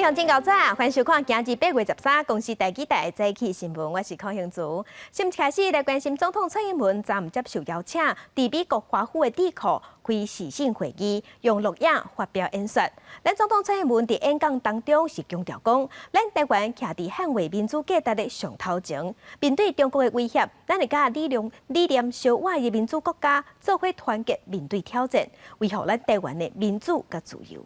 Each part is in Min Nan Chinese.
鄉親猴早，歡迎收看今日8月13公視台語台的早起新聞，我是鄺興珠。先開始來關心總統蔡英文昨昏接受邀請，佇美國華府的智庫開視訊會議，用錄影發表演說。咱總統蔡英文佇演講當中是強調講，咱台灣徛佇捍衛民主價值的上頭前，面對中國的威脅，咱會佮理念相倚的民主國家做伙團結面對挑戰，維護咱台灣的民主佮自由。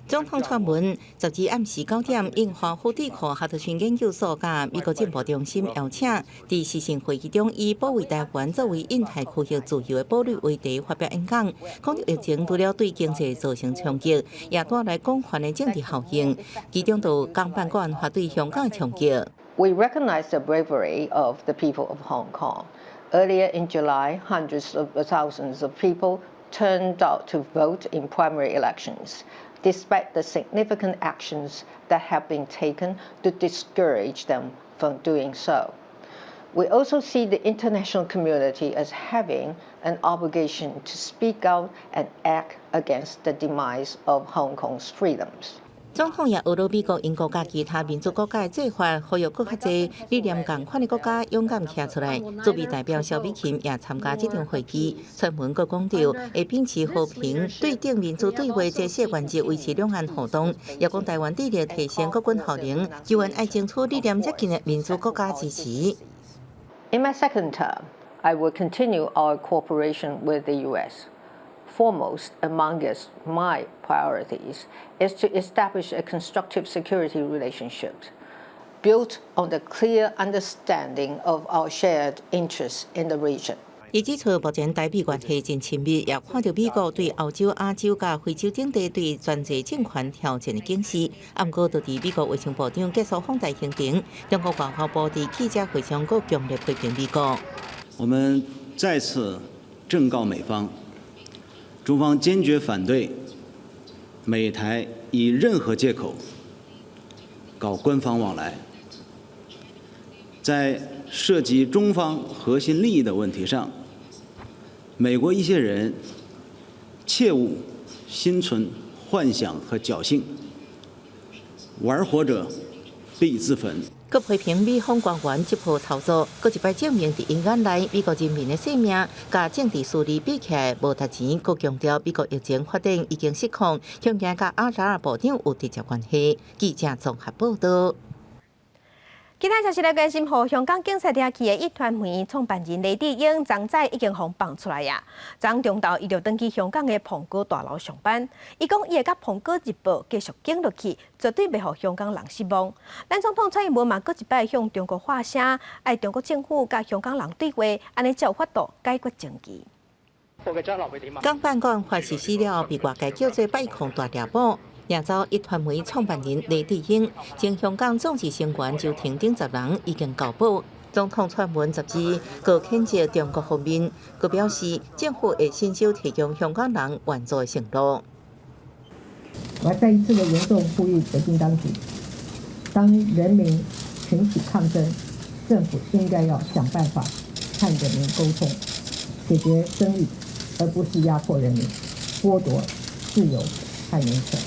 總統蔡英文12暗時9點，應華府智庫哈德遜研究所佮美國進步中心邀請，佇視訊會議中，以保衛台灣作為印太區域自由的堡壘為題發表演講，講著疫情除了對經濟造成衝擊，也帶來廣泛的政治效應，其中就港版國安法對香港的衝擊。 We recognize the bravery of the people of Hong Kong. Earlier in July, hundreds of thousands of people turned out to vote in primary elections, despite the significant actions that have been taken to discourage them from doing so. We also see the international community as having an obligation to speak out and act against the demise of Hong Kong's freedoms. 總統也呵咾美國、英國佮其他民主國家的做法，呼籲閣較濟理念仝款的國家勇敢站出來。駐美代表蕭美琴也參加這場會議，蔡英文閣講著會秉持和平、對等、民主對話這四個原則維持兩岸互動，也講台灣致力提升國軍效能，求援愛爭取理念接近的民主國家支持。 In my second term, I will continue our cooperation with the U.S. Foremost amongst my priorities is to establish a constructive security relationship built on the clear understanding of our shared interests in the region. 伊指出，目前台美關係真親密，也看著美國對歐洲、亞洲佮非洲等地對專制政權挑戰的警示。毋過，就佇美國衛生部長結束訪台行程，中國外交部佇記者會上閣強烈批評美國。我們再次正告美方，中方堅決反對美台以任何借口搞官方往來，在涉及中方核心利益的問題上，美國一些人切勿心存幻想和僥倖，玩火者必自焚。閣批評美方官員這波操作，閣一擺證明佇𪜶眼內，美國人民的性命佮政治私利比起來無值錢。閣強調美國疫情發展已經失控，恐驚佮阿扎爾部長有直接關係。記者綜合報道。其他消息來關心，予香港警察抓去的壹傳媒創辦人黎智英，昨早已經予放出來啊！昨中晝伊就轉去香港的蘋果大樓上班。伊講伊會佮蘋果日報繼續耕落去，絕對袂予香港人失望。咱總統蔡英文嘛，閣一擺向中國發聲，愛中國政府佮香港人對話，按呢才有法度解決爭議。港版國安法實施了後，被外界叫做擺控大抓捕。掠走壹傳媒創辦人黎智英，前香港眾志成員周庭等10人已經交保。總統蔡英文12閣譴責中國方面，閣表示政府會信守提供香港人援助的承諾。我再一次的嚴重呼籲北京當局，當人民群起抗爭，政府應該要想辦法和人民溝通，解決爭議，而不是壓迫人民，剝奪自由和人權。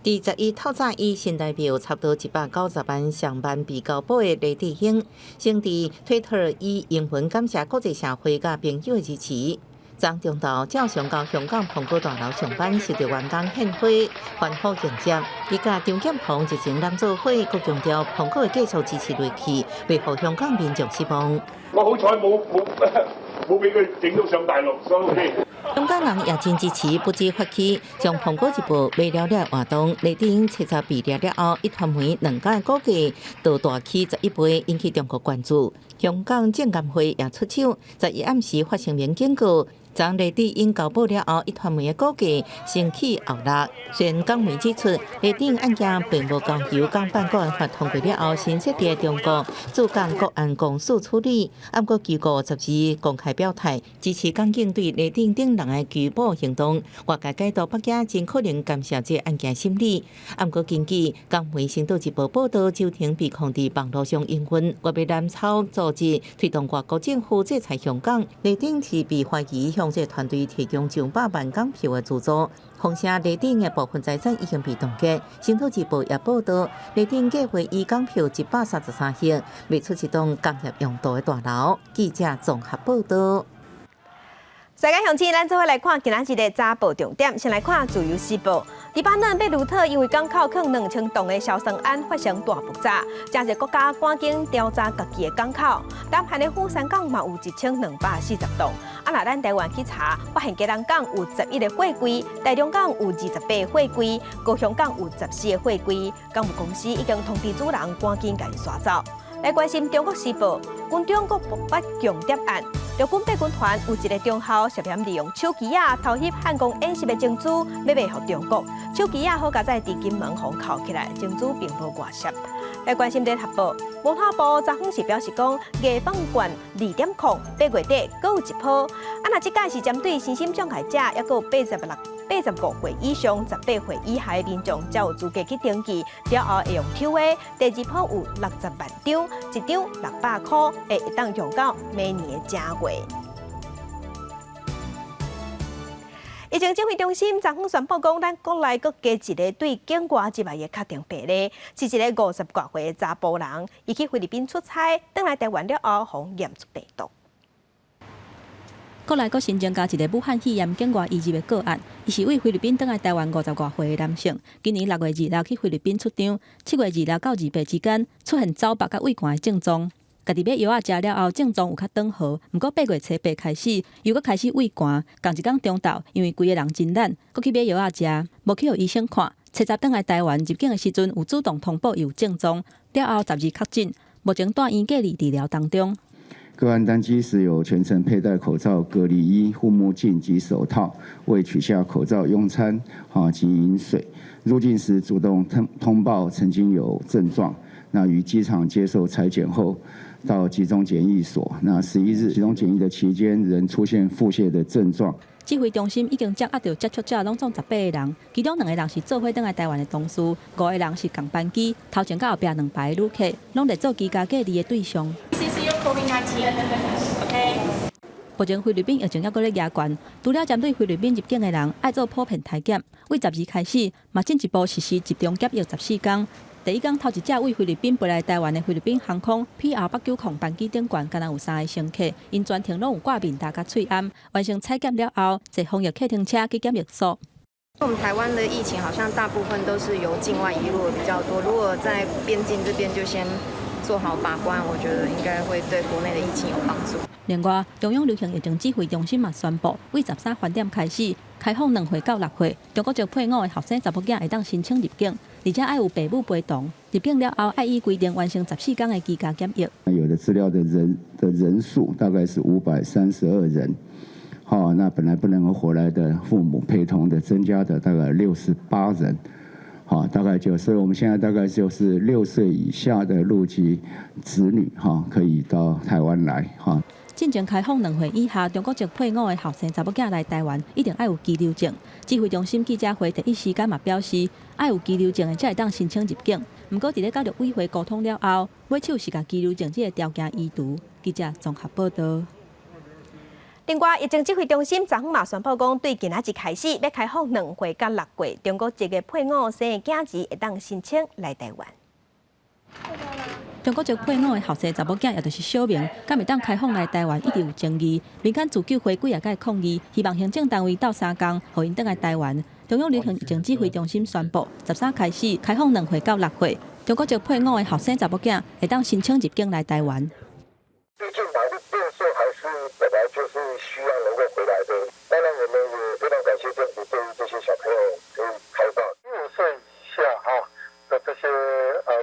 佇11透早以新台幣差不多190萬上萬被交保的黎智英，先佇推特以英文感謝國際社會佮朋友的支持。昨中晝照常到香港蘋果大樓上班，受著員工獻花歡呼迎接。伊佮張劍虹日前攏做伙，閣強調蘋果會繼續支持落去，袂予香港民眾失望。我好彩冇俾佢整到上大陸，所以 OK。香港人也真支持，不止發起將蘋果日報賣了了活動。黎智英七十被掠了後，壹傳媒兩工的股價就大起11倍，引起中國關注。香港證監會也出手，11暗時發聲明警告。昨黎智英交保了後，壹傳媒的股價先起後落。雖然港媒指出，黎智英案件並無交由港版國安法通過了後，新設的中國駐港國安公署處理。毋過機構12公開表態支持港警對黎智英等人的拘捕行動。外界解讀北京真可能干涉這案件審理。毋過根據港媒《星島日報》報道，周庭被控佇網路上營運外面藍籌組織，推動外國政府制裁香港。黎智英是被懷疑向向這個團隊提供上百萬港票的資助。風聲黎智英的部分財產已經被凍結。星島日報也報道，黎智英計劃以港票133億賣出一棟工業用途的大樓。記者綜合報道。世界鄉親，咱做伙來看今仔日的早報重點。先來看《自由時報》。黎巴嫩貝魯特因為港口囥2000噸的硝酸銨發生大爆炸，誠濟國家趕緊調查家己的港口。南韓的釜山港嘛有1240噸。啊，若咱台灣去查，發現基隆港有11個貨櫃，台中港有28個貨櫃，高雄港有14個貨櫃。港務公司已經通知主人趕緊共伊徙走。來關心《中國時報》，軍中閣爆發共諜案，陸軍八軍團有一個中校涉嫌利用手機仔偷翕漢光演習的情資，欲賣予中國。手機仔好佳哉佇金門予銬起來，情資並無外洩。來關心《聯合報》，文化部昨昏是表示講，藝坊券2.08月底閣有一波。啊，若這擺是針對身心障礙者，抑閣有86、85歲以上、18歲以下的民眾，才有資格去登記。了後會用抽的，第二波有60萬張，一張600箍，會當用到明年的正月。疫情指揮中心昨昏宣布講，咱國內閣加一个對境外入來的確定病例，是一个50外歲的查埔人，伊去菲律賓出差，轉來台灣了後，予驗出病毒。國內閣新增加一个武漢肺炎境外移入的個案，伊是對菲律賓轉來台灣50外歲的男性，今年6月26去菲律賓出張，7月26到28之間出現走腹佮胃寒的症狀。家己買藥仔食了後，症狀有較轉好，毋過8月初8開始又閣開始胃寒，仝一工中晝，因為規个人真懶，閣去買藥仔食，無去予醫生看。初十轉來台灣入境的時陣，有主動通報有症狀，了後12確診，目前住院隔離治療當中。個案登機時有全程佩戴口罩、隔離衣、護目鏡及手套，未取下口罩用餐及飲水。入境時主動通報曾經有症狀，那於機場接受採檢後，到集中檢疫所。那11日集中檢疫的期間，仍出現腹瀉的症狀。指揮中心已經掌握著接觸者攏總18個人，其中兩個人是做伙轉來台灣的同事，五個人是仝班機，頭前佮後壁兩排旅客，攏列做居家隔離的對象。目前菲律賓疫情猶閣咧嚴懸，除了針對菲律賓入境的人愛做普遍篩檢，對12開始嘛進一步實施集中檢疫14天。第一工頭一隻對菲律賓飛來台灣的菲律賓航空 PR 890班機頂懸，敢若有三个乘客，𪜶全程攏有掛面罩佮喙罨，完成採檢了後，坐防疫客廳車去檢疫所。我們台灣的疫情好像大部分都是由境外移入比較多，如果在邊境這邊就先做好把關，我覺得應該會對國內的疫情有幫助。另外，中央流行疫情指揮中心嘛宣布，對13盤點開始開放2歲到6歲中國籍配偶的後生查某囝會當申請入境，而且愛有爸母陪同。入境了後，愛依規定完成14天的居家檢疫。有的資料的人數大概是532人，好，那本來不能夠回來的父母陪同的增加的大概68人，好，大概就，所以我們現在大概就是6歲以下的入籍子女，哈，可以到台灣來，哈。進前開放2歲以下中國籍配偶的後生查某囝來台灣，一定愛有居留證。指揮中心記者會第一時間嘛表示，愛有居留證的才會當申請入境。毋過，佇咧佮陸委會溝通了後，尾手是共居留證這个條件移除。記者綜合報道。另外，疫情指揮中心昨昏嘛宣布講，對今仔日開始，欲開放2歲到6歲中國籍的配偶生的囝兒會當申請來台灣。中國籍配偶的後生查某囝，也就是小明，敢會當開放來台灣，一直有爭議。民間自救會幾仔擺抗議，希望行政單位鬥相共，予𪜶轉來台灣。中央流行疫情指揮中心宣布，13開始開放2歲到6歲中國籍配偶的後生查某囝，會當申請入境來台灣。畢竟6歲還是本來就是需要能夠回來的。當然，我們也非常感謝政府對於這些小朋友可以開放6歲以下哈的這些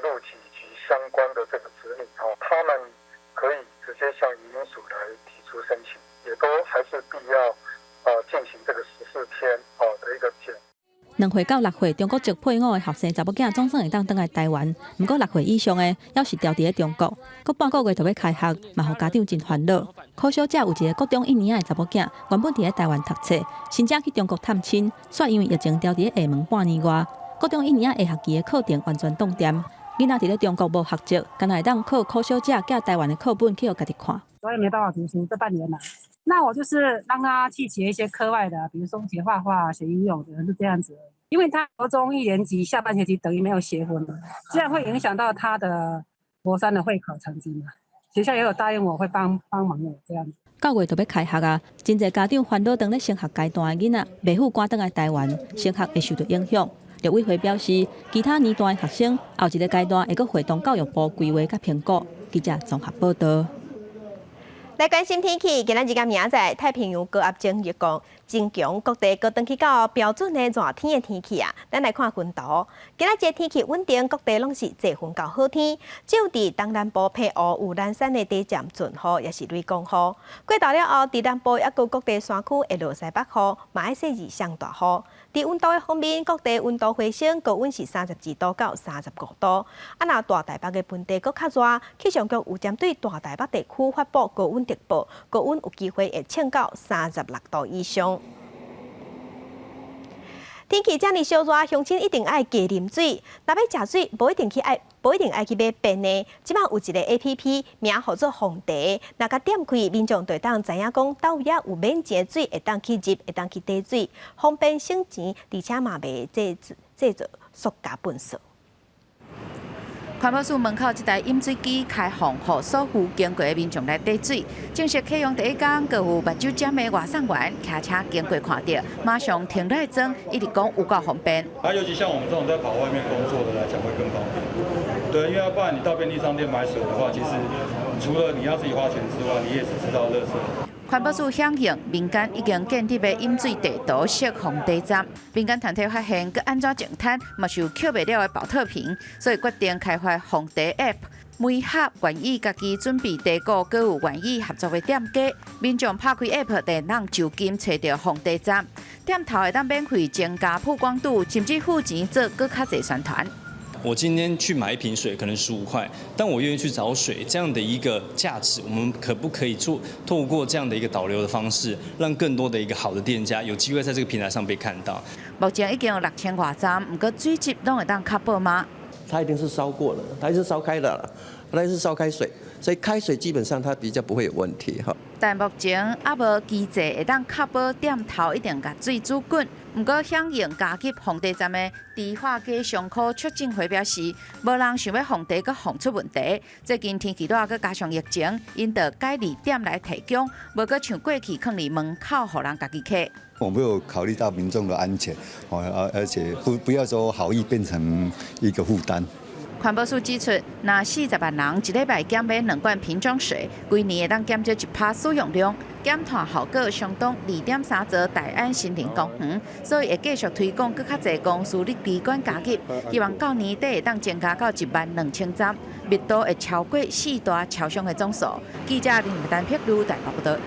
入籍及相關的這個子女哈，他們可以直接向移民署來提出申請，也都還是必要進行這個14天的一個檢。2歲到6歲中國籍配偶的後生查某囝總算會當轉來台灣，毋過6歲以上的猶是牢佇咧中國，閣半個月就欲開學，嘛予家長真煩惱。可小姐有一个國中一年仔的查某囝，原本佇咧台灣讀冊，申請去中國探親，煞因為疫情牢佇咧廈門半年外，國中一年仔下學期的課程完全凍定。囡仔佇咧中國無學籍，敢若會當靠柯小姐寄台灣的課本去予家己看。所以沒辦法讀書，這半年來，那我就是讓他去學一些課外的，比如說學畫畫、學游泳的，是這樣子。因為他國中一年級下半學期等於沒有學分了，這樣會影響到他的國三的會考成績嘛。學校也有答應我會幫幫忙我這樣子。9月就欲開學啊，真濟家長煩惱，當咧升學階段的囡仔袂赴趕轉來台灣，升學會受到影響。陸委會表示，其他年段的學生後一个階段會閣會同教育部規劃佮評估。記者綜合報道。來關心天氣，今仔日佮明仔載太平洋高壓增強增強，各地閣轉去到標準的熱天的天氣啊。咱來看雲圖，今仔日天氣穩定，各地攏是濟雲到好天，只有佇東南部澎湖有零散的短暫陣雨，抑是雷公雨。過晝了後，佇南部抑閣各地山區會落西北雨，嘛愛細緻上大雨。佇溫度的方面，各地溫度回升，高溫是32度到35度。啊，若大台北的盆地閣較熱，氣象局有針對大台北地區發布高溫特報，高溫有機會會衝到36度以上。天氣遮爾燒熱，鄉親一定愛加啉水。若欲食水，無一定愛去買便的。這馬有一个 APP 名號做鳳茶，若共點開，民眾就會當知影講，佗位有免錢的水，會當去入，會當去提水，方便省錢，而且嘛袂製造塑膠糞埽。環保署門口這台飲水機開放，予所有經過的民眾來提水。正式啟用第一工，閣有目睭尖的外送員騎車經過看著，馬上停落來裝，一直講有夠方便。啊，尤其像我們這種在跑外面工作的來講，會更方便。對，因為要不然你到便利商店買水的話，其實除了你要自己花錢之外，你也是製造垃圾。環保署響應民間已經建立的飲水地圖設放茶站，民間團體發現閣按怎淨灘嘛是有抾袂了的寶特瓶，所以決定開發鳳茶 App，每盒願意家己準備茶果，閣有願意合作的店家，民眾拍開 App 就能就近揣著鳳茶站，店頭會當免費增加曝光度，甚至付錢做閣較濟宣傳。我今天去買一瓶水可能15塊，但我願意去找水，這樣的一個價值，我們可不可以做透過這樣的一個導流的方式，讓更多的一個好的店家有機會在這個平台上被看到？目前已經有6000外站，毋過水質攏會當確保嗎？它一定是燒過了，它是燒開的，它是燒開水，所以開水基本上它比較不會有問題哈。但目前猶無機制會當確保店頭一定共水煮滾。毋過響應加入鳳茶站的迪化街商科促進會表示，無人想欲鳳茶閣放出問題。最近天氣熱，閣加上疫情，𪜶就改佇店內提供，無閣像過去囥佇門口，予人家己提。我們有考慮到民眾的安全，而且不要說好意變成一個負擔。環保署指出，若40萬人一禮拜減買兩罐瓶裝水，規年會當減少1%使用量，減碳效果相當2.3座大安森林公園，所以會繼續推廣閣較濟公司與機關加入，希望到年底會當增加到1萬2千站，密度會超過四大超商的總數。記者林丹碧如台北報導。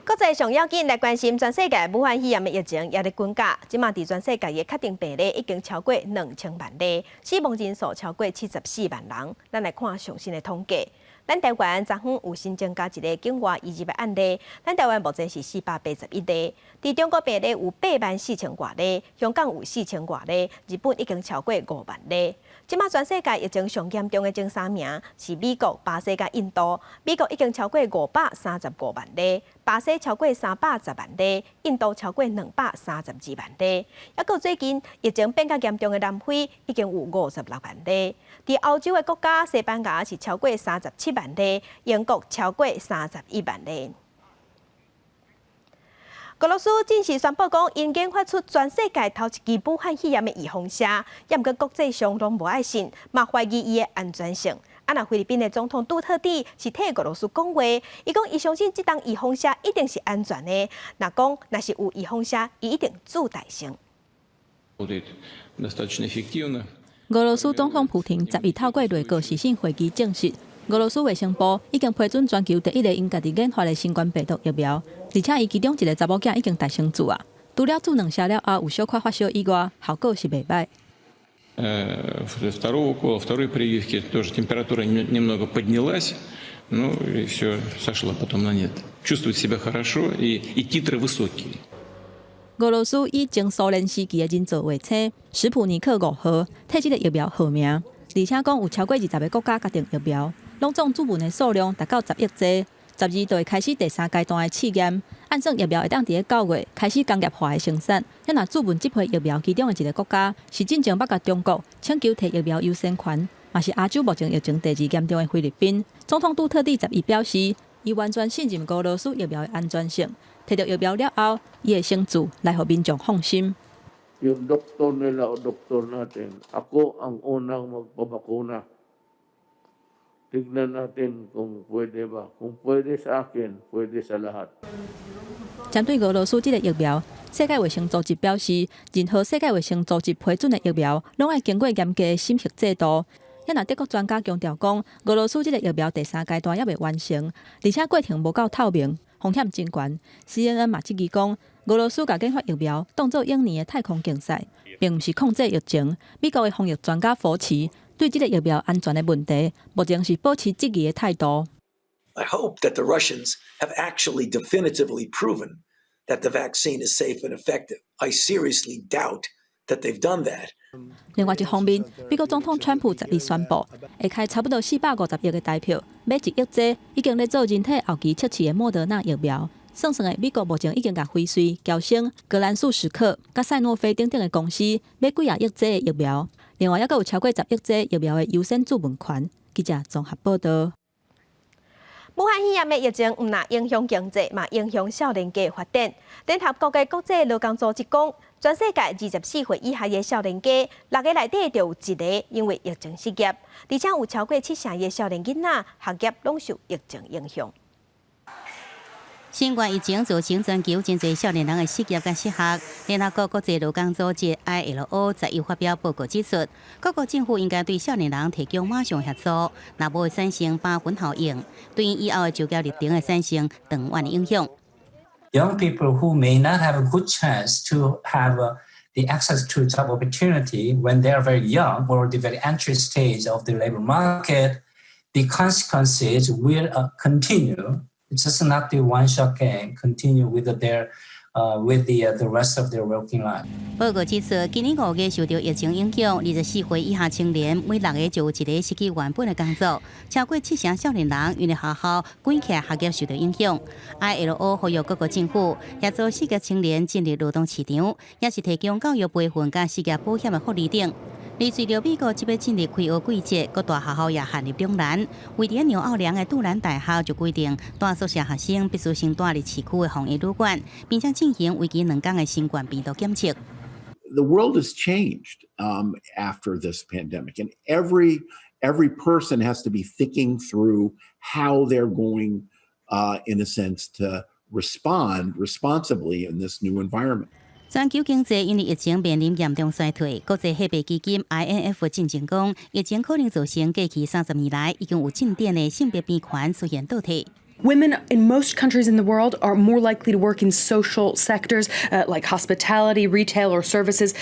國際上要緊來關心全世界武漢肺炎的疫情也咧滾價，這馬佇全世界的確診病例已經超過2000萬例，死亡人數超過74萬人。咱來看上新的統計，咱台灣昨昏有新增加一个境外移入的案例，咱台灣目前是481例。佇中國病例有8萬4千外例，香港有4千外例，日本已經超過5萬例。這馬全世界疫情上嚴重的前三名是美國、巴西佮印度。美國已經超過535萬例，巴西超過310萬例，印度超過232萬例。抑閣最近疫情變較嚴重的南非已經有56萬例。佇歐洲的國家，西班牙是超過37萬例，英國超過31萬例。俄羅斯正式宣布講，𪜶研發出全世界頭一支武漢肺炎的預防射，毋過國際上攏無愛信，嘛懷疑伊的安全性。啊，若菲律賓的總統杜特蒂是替俄羅斯講話，伊講伊相信這筒預防射一定是安全的。若講若是有預防射，伊一定注大成。俄羅斯總統普廷10日透過內閣視訊會議證實，俄羅斯衛生部已經批准全球第一个𪜶家己研發的新冠病毒疫苗，而且伊其中一个查某囝已經大成注啊，除了注兩針了後有小可發燒以外，效果是袂䆀。 Второго укола, второй прививки тоже температура немного поднялась, ну и все сошло потом на нет. Чувствует себя хорошо и титры высокие. 俄羅斯以前蘇聯時期的人造衛星史普尼克5號替這个疫苗號名，而且講有超過20个國家決定疫苗，攏總注文的數量達到10億劑。12就會開始第三階段的試驗，按算疫苗會當佇咧9月開始工業化的生產。若若注文這批疫苗其中的一个國家是進前捌共中國請求提疫苗優先權，嘛是亞洲目前疫情第二嚴重的菲律賓。總統杜特蒂11表示，伊完全信任俄羅斯疫苗的安全性。提著疫苗了後，伊會先做來予民眾放心。 Yung doktor nila o doktor natin, ako ang unang magpabakuna. Tignan natin kung pwede ba. Kung pwede sa akin, pwede sa lahat. 針對俄羅斯這个疫苗，世界衛生組織表示，任何世界衛生組織批准的疫苗，攏愛經過嚴格的審核制度。也若德國專家強調講，俄羅斯這个疫苗第三階段猶未完成，而且過程無夠透明，風險真懸。CNN 嘛質疑講，俄羅斯共研發疫苗當做永年的太空競賽，並毋是控制疫情。美國的防疫專家佛奇對這个疫苗安全的問題，目前是保持質疑的態度。 I hope that the Russians have actually definitively proven that the vaccine is safe and effective. I seriously doubt that they've done that. 另外一方面，美國總統川普12宣布，會開差不多450億的台票，買1億劑已經咧做人體後期測試的莫德納疫苗。算算的，美國目前已經共輝瑞、嬌生、葛蘭素史克、佮賽諾菲等等的公司買幾仔億劑的疫苗。另外，猶閣有超過10億劑疫苗的優先注文權。記者綜合報道。武漢肺炎的疫情毋但影響經濟，嘛影響少年家發展。聯合國的國際勞工組織講，全世界24歲以下的少年家，六个內底就有一个因為疫情失業，而且有超過七成的少年囡仔學業攏受疫情影響。新冠疫情造成全球真濟少年人的失業佮失學。聯合國國際勞工組織 ILO 11發表報告指出，各國政府應該對少年人提供馬上協助，若無會產生疤痕效應，對𪜶以後的就業歷程會產生長遠的影響。 Young people who may not have a good chance to have the access to job opportunity when they are very young or the very entry stage of the labor market, the consequences will continue. It's just not the one-shot game. Continue with the rest of their working life. 報告指出，今年5月受著疫情影響，24歲以下青年每六个就有一个失去原本的工作，超過七成少年人因為學校關起來學業受著影響。ILO 呼籲各國政府協助失業青年進入勞動市場，也是提供教育培訓佮失業保險的福利等。而隨著美國這擺進入開學季節，各大學校也陷入兩難。位佇紐奧良的杜蘭大學就規定，蹛宿舍學生必須先蹛佇市區的防疫旅館，並且進行為期2工的新冠病毒檢測。 The world has changed after this pandemic, and every person has to be thinking through how they're going, in a sense, to respond responsibly in this new environment. 全球經濟因為疫情面臨嚴重衰退，國際貨幣基金 IMF 進前講，疫情可能造成過去30年來已經有進展的性別平權出現倒退。 Women in most countries in the world are more likely to work in social sectors like hospitality, retail, or services.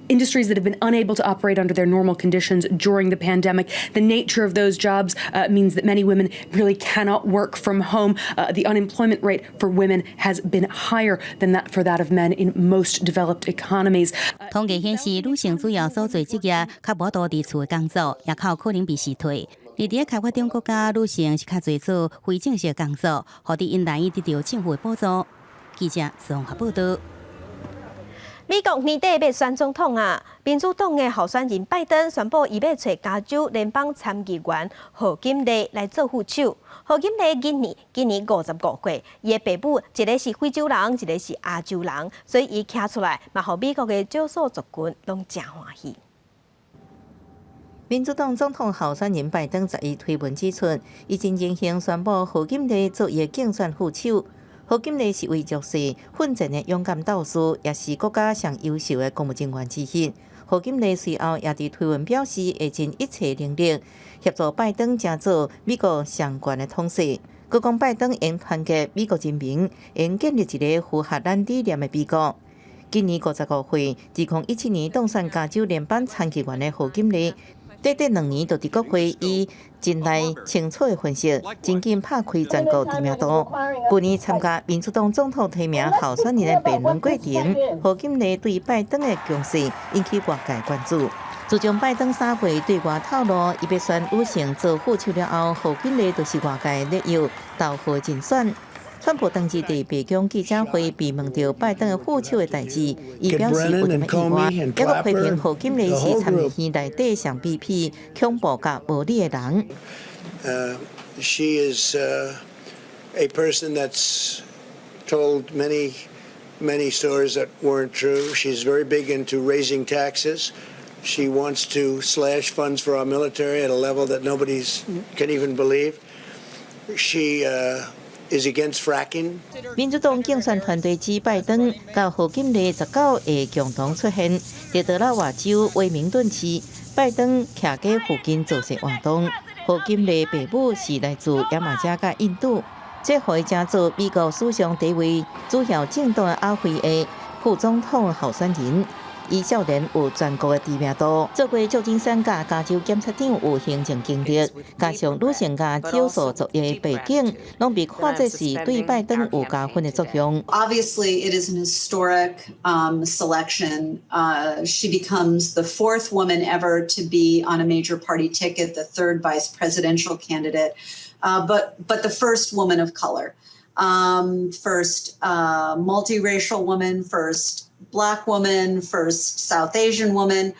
Industries that have been unable to operate under their normal conditions during the pandemic. The nature of those jobs means that many women really cannot work from home. The unemployment rate for women has been higher than that for that of men in most developed economies. 統計顯示，女性主要所做職業較無多佇厝的工作，也較有可能被辭退。而佇開發中國家，女性是較濟做非正式工作，予𪜶難以得著政府的補助。記者綜合報道。美國年底欲選總統啊，民主黨的候選人拜登宣布，伊欲揣加州聯邦參議員賀錦麗來做副手。賀錦麗今年55歲，伊的爸母一个是非洲人，一个是亞洲人，所以伊徛出來，嘛予美國的少數族群攏誠歡喜。民主黨總統候選人拜登11推文指出，伊真榮幸宣布賀錦麗做伊的競選副手。賀錦麗是為弱勢奮戰的勇敢鬥士，也是國家上優秀的公務人員之一。賀錦麗隨後也佇推文表示，會盡一切能力協助拜登成做美國上懸的統帥。閣講拜登應團結美國人民，應建立一个符合咱理念的美國。今年55歲，2017年當選加州聯邦參議員的賀錦麗，短短2年就佇國會以真來清楚的分析，真緊拍開全國知名度。去年參加民主黨總統提名候選人的辯論過程，賀錦麗對拜登的攻勢引起外界關注。自從拜登3月對外透露，伊欲選女性做副手了後，賀錦麗就是外界熱議投予人選。川普當日佇白宮記者會被問著拜登的副手的代誌，伊表示無啥物意外，抑閣批評賀錦麗是參議院內底上卑鄙、恐怖佮無禮的人。 She is a person that's told many, many stories that weren't true. She's very big into raising taxes. She wants to slash funds for our military at a level that nobody can even believe. She is against fracking. 民主黨競選團隊指拜登佮賀錦麗19會共同出現，佇德拉瓦州威明頓市，拜登徛街附近造勢活動。賀錦麗爸母是來自牙買加佮印度，這予伊成做美國史上第一位主要政黨的亞非裔副總統候選人。伊少年有全國的知名度，做過舊金山佮加州檢察長有行政經歷，加上女性佮少數族裔的背景，攏被看作是對拜登有加分的作用。 Obviously, it is an historic selection. She becomes the fourth woman ever to be on a major party ticket, the third vice presidential candidate, but the first woman of color, first multiracial woman, first Black woman, first South Asian woman,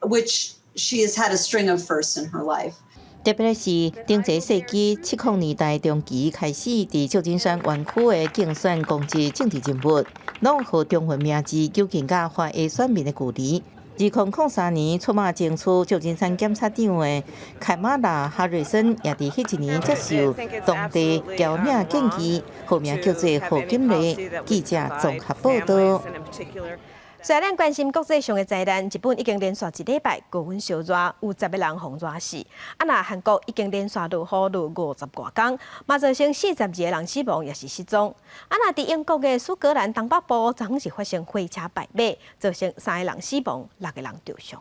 which she has had a string of firsts in her life. 特別是頂個世紀70年代中期開始，佇舊金山灣區的競選攻擊政治人物，攏予中文名字糾結佮華裔選民的距離。2003年出馬爭取舊金山檢察長的凱馬拉哈瑞森，也佇彼一年接受當地僑領建議，號名叫做賀錦麗。記者綜合報導。雖然咱關心國際上的災難，日本已經連續一禮拜高溫燒熱，有10個人予熱死。啊，若韓國已經連續落雨落50外工，嘛造成42個人死亡，抑是失蹤。啊，若佇英國的蘇格蘭東北部，昨昏是發生火車敗馬，造成三個人死亡，六個人著傷。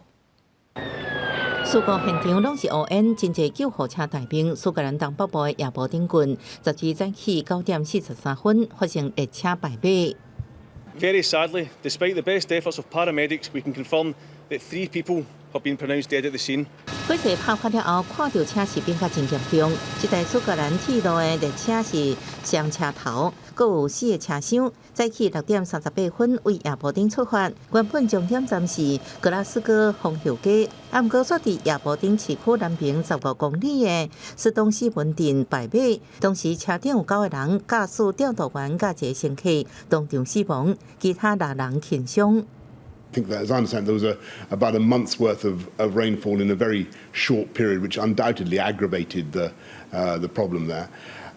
事故現場攏是烏煙，真濟救護車待命。蘇格蘭東北部的亞伯丁郡，12早起9點43分發生列車敗馬。 Very sadly, despite the best efforts of paramedics, we can confirm that three people have been pronounced dead at the scene. 火勢爆發了後，看著車是變甲真嚴重。這台蘇格蘭鐵路的列車是雙車頭，閣有四個車廂。早起6點38分為亞伯丁出發，原本終點站是格拉斯哥皇后街，啊，毋過煞佇亞伯丁市區南邊15公里的斯東斯文鎮敗馬。當時車頂有九個人，駕駛調度員佮一個乘客當場死亡，其他六人輕傷。 I think that, as I understand, there was about a month's worth of rainfall in a very short period, which undoubtedly aggravated the problem there.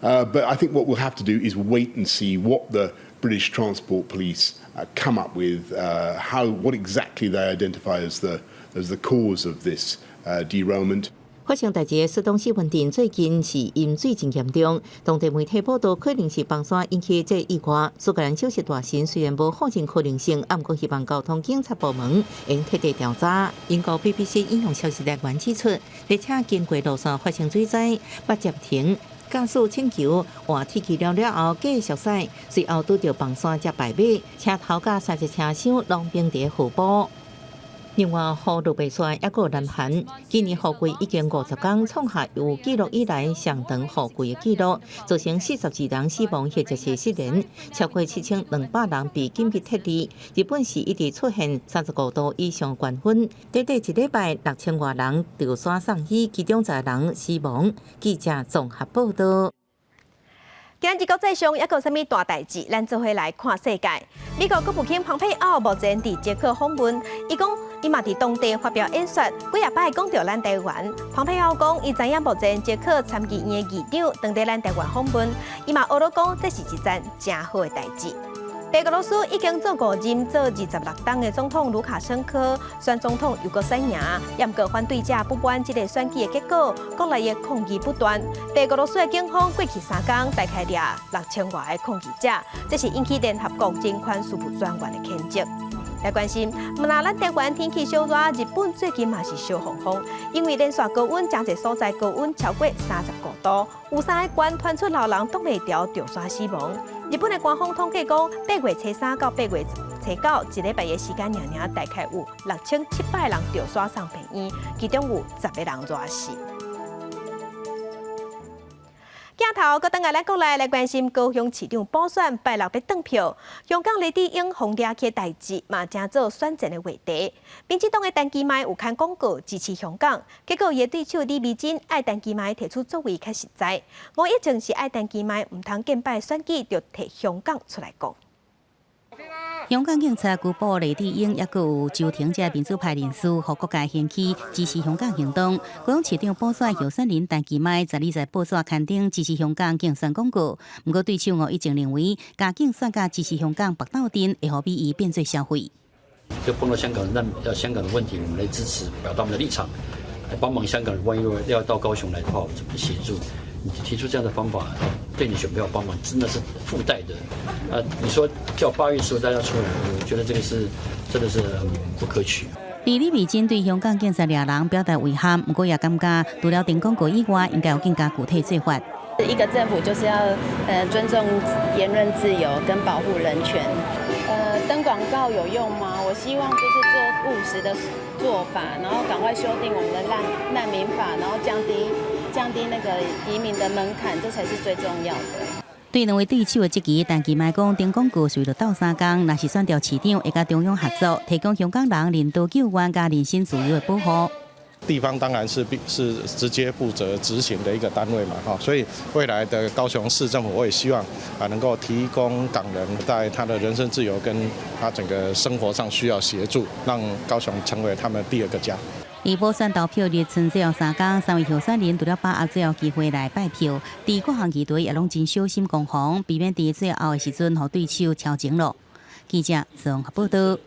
But I think what we'll have to do is wait and see what the British Transport Police come up with, what exactly they identify as the cause of this derailment. 發生代誌的斯東斯文鎮最近是淹水真嚴重，當地媒體報道可能是崩山引起這意外。蘇格蘭首相大臣雖然無否認可能性，毋過希望交通警察部門會徹底調查。英國 BBC 引用消息來源指出，列車經過路線發生水災，捌暫停。駕駛請求換鐵騎了了後繼續駛，隨後拄著崩山才敗馬，車頭佮三隻車廂攏冰佇河埔。另外，雨落袂煞，抑閣南韓今年雨季已經50工，創下有記錄以來上長雨季的紀錄，造成42人死亡或者是失聯，超過7200人被緊急撤離。日本是一直出現35度以上高溫，短短一禮拜6000外人著山送醫，其中10人死亡。記者綜合報導。今日國際上抑閣有啥物大代誌？咱做伙來看世界。美國國務卿蓬佩奧目前佇捷克訪問，伊講伊嘛佇當地發表演說，幾仔擺講著咱台灣。蓬佩奧講，伊知影目前捷克參議院的議長當佇咱台灣訪問，伊嘛呵咾講這是一件誠好的代誌。白俄羅斯已經做五任做26冬的總統盧卡申科選總統又閣選贏，毋過反對者不滿這个選舉的結果，國內的抗議不斷。白俄羅斯的警方過去3工大概掠6000外个抗議者，這是引起聯合國人權事務專員的譴責。來關心，毋但咱台灣天氣燒熱，日本最近嘛是燒風風，因為連續高溫，誠濟所在高溫超過35度，有三个縣傳出老人擋袂牢著山死亡。日本的官方統計講，8月初三到8月初九一禮拜的時間，爾爾大概有6700人著徙送病院，其中有10個人熱死。鏡頭閣轉來咱國內來關心高雄市長補選拜六欲轉票，香港黎智英予掠去的代誌嘛，成做選戰的話題。民進黨的陳其邁有刊廣告支持香港，結果伊的對手李眉蓁愛陳其邁提出作為較實在，吳益政是愛陳其邁毋通見擺選舉，就提香港出來講。香港警察拘捕黎智英，抑閣有周庭這民主派人士，予各界掀起支持香港行動。高雄市長補選候選人陳其邁十二在報紙刊登支持香港競選廣告，毋過對手吳益政認為，共競選佮支持香港縛鬥陣，會予美伊變做消費。就碰到香港難，要香港的問題，我們來支持，表達我們的立場，來幫忙香港。萬一要到高雄來的話，我們怎麼協助？你提出這樣的方法，對你選票幫忙，真的是附帶的。啊，你說叫8月15大家出來，我覺得這個是真的是很不可取。李美珍對香港警察掠人表達遺憾，毋過也感覺除了登廣告以外，應該有更加具體做法。一個政府就是要尊重言論自由跟保護人權。登廣告有用嗎？我希望就是做務實的做法，然後趕快修訂我們的難民法，然後降低那個移民的門檻，這才是最重要的。對兩位對手的質疑，陳其邁講，登廣告是為著鬥相共，若是選著市長，會佮中央合作，提供香港人人道救援佮人身自由的保護。地方當然是直接負責執行的一個單位嘛，哈，所以未來的高雄市政府，我也希望啊能夠提供港人在他的人身自由跟他整個生活上需要協助，讓高雄成為他們第二個家。離補選投票日賰最後3天，三位候選人除了把握最後機會來拜票，佇各項議題也攏真小心攻防，避免佇最後的時陣予對手超前囉。記者綜合報道。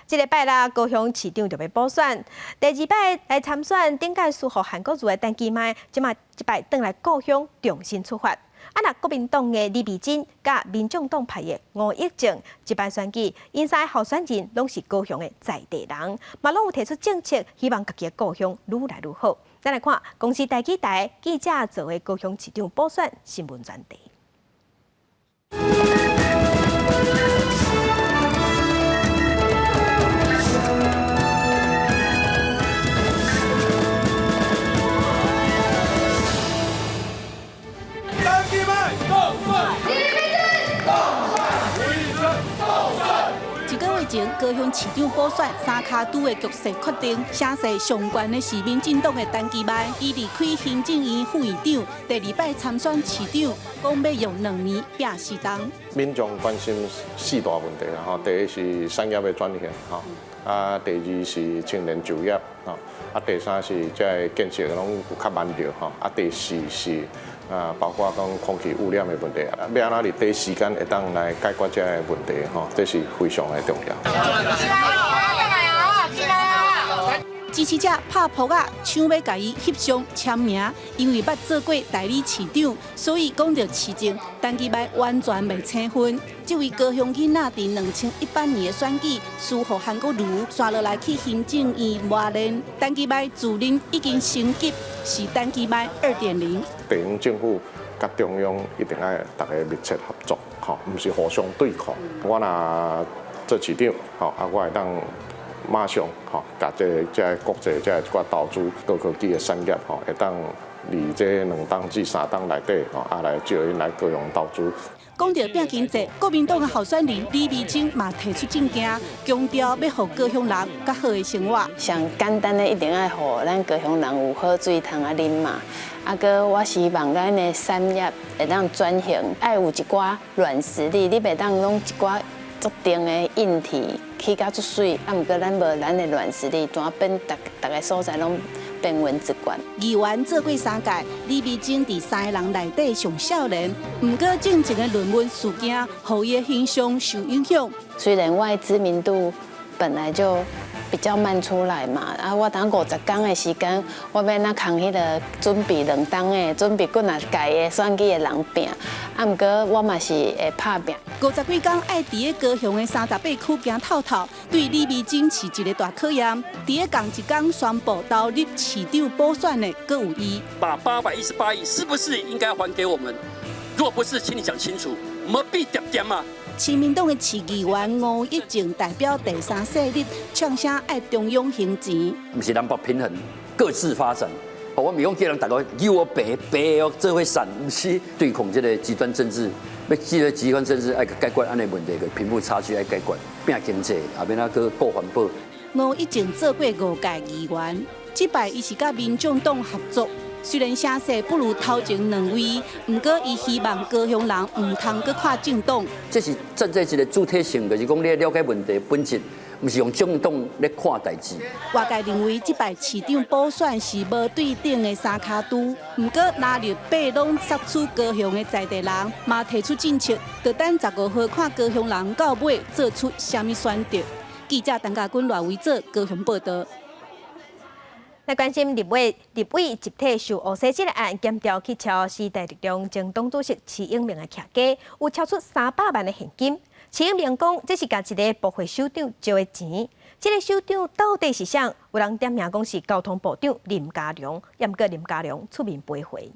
這禮拜啦，高雄市長就欲補選，第二擺來參選，頂屆輸予韓國瑜的陳其邁，這馬這擺轉來故鄉重新出發。啊，若國民黨的李眉蓁佮民眾黨派的吳益政，這擺選舉，𪜶三个候選人攏是高雄的在地人，嘛攏有提出政策，希望家己的故鄉愈來愈好。咱來看公視台語台記者做的高雄市長補選新聞專題。一個月前，高雄市長補選三跤拄的局勢確定，聲勢上懸的是民進黨的陳其邁，伊離開行政院副院長，第二擺參選市長，講欲用2年拚四冬。民眾關心四大問題啦，吼，第一是產業的轉型，吼，啊，第二是青年就業，吼，啊，第三是這个建設攏有較慢著，吼，啊，第四是啊，包括講空氣污染的問題，啊，欲按怎佇短時間會當來解決這个問題，吼，這是非常的重要。支持者拍噗仔，搶欲共伊翕相簽名，因為捌做過代理市長，所以講著市政，陳其邁完全袂生分。這位高雄囡仔佇2018年的選舉輸予韓國瑜，紲落來去行政院磨練。陳其邁自認已經升級，是陳其邁2.0。地方政府佮中央一定愛逐家密切合作，吼，毋是互相對抗。我若做市長，吼，啊，我會當馬上吼，共這個國際這寡投資高科技的產業吼，會當佇這2冬至3冬內底吼，啊來招𪜶來高雄投資。講著拚經濟，國民黨的候選人李眉蓁嘛提出政見，強調欲予高雄人較好的生活。上簡單的一定愛予咱高雄人有好水通啊啉嘛。啊，閣我希望咱的產業會當轉型，愛有一寡軟實力，你袂當攏一寡足重的硬體起甲足媠，啊，毋過咱無咱的軟實力，怎變逐逐个所在攏變溫一罐。議員做過三屆，李眉蓁佇三个人內底上少年，毋過進前的論文事件，予伊的形象受影響。雖然我的知名度本來就比較慢出來嘛，啊，我等50天的時間，我欲按怎空彼个準備2冬的，準備幾若屆的選舉的人拚，啊，毋過我嘛是會拍拚。50幾工愛佇咧高雄的38區行透透，對李眉蓁是一個大考驗。佇咧仝一工宣布投入市長補選的，閣有伊。把818億是不是應該還給我們？若不是，請你講清楚。無必點點啊，親民黨的市議員吳益政代表第三勢力，唱聲愛中央還錢。毋是南北平衡，各自發展。我毋是講叫人逐家有我白白哦，做伙散，毋是對抗這个極端政治。欲這个極端政治愛解決按呢問題，個貧富差距愛解決，拼經濟，也欲按怎閣顧環保。吳益政做過五屆議員，這擺伊是佮民眾黨合作，雖然聲勢不如頭前兩位，毋過伊希望高雄人毋通閣看政黨。這是站在一个主體性，就是講你了解問題本質。毋是用政黨咧看代誌。外界認為這擺市長補選是無對等的三跤拄，毋過藍綠白攏索取高雄的在地人，嘛提出政策，就等15號看高雄人到尾做出啥物選擇。記者陳家軍、賴維做高雄報道。來關心立委集體受烏洗這个案，檢調去抄時代力量前黨主席徐永明的徛家，有抄出300萬的現金。徐永明講，這是共一个部會首長借的錢。這个首長到底是誰？有人點名講是交通部長林佳龍，毋過林佳龍出面駁回。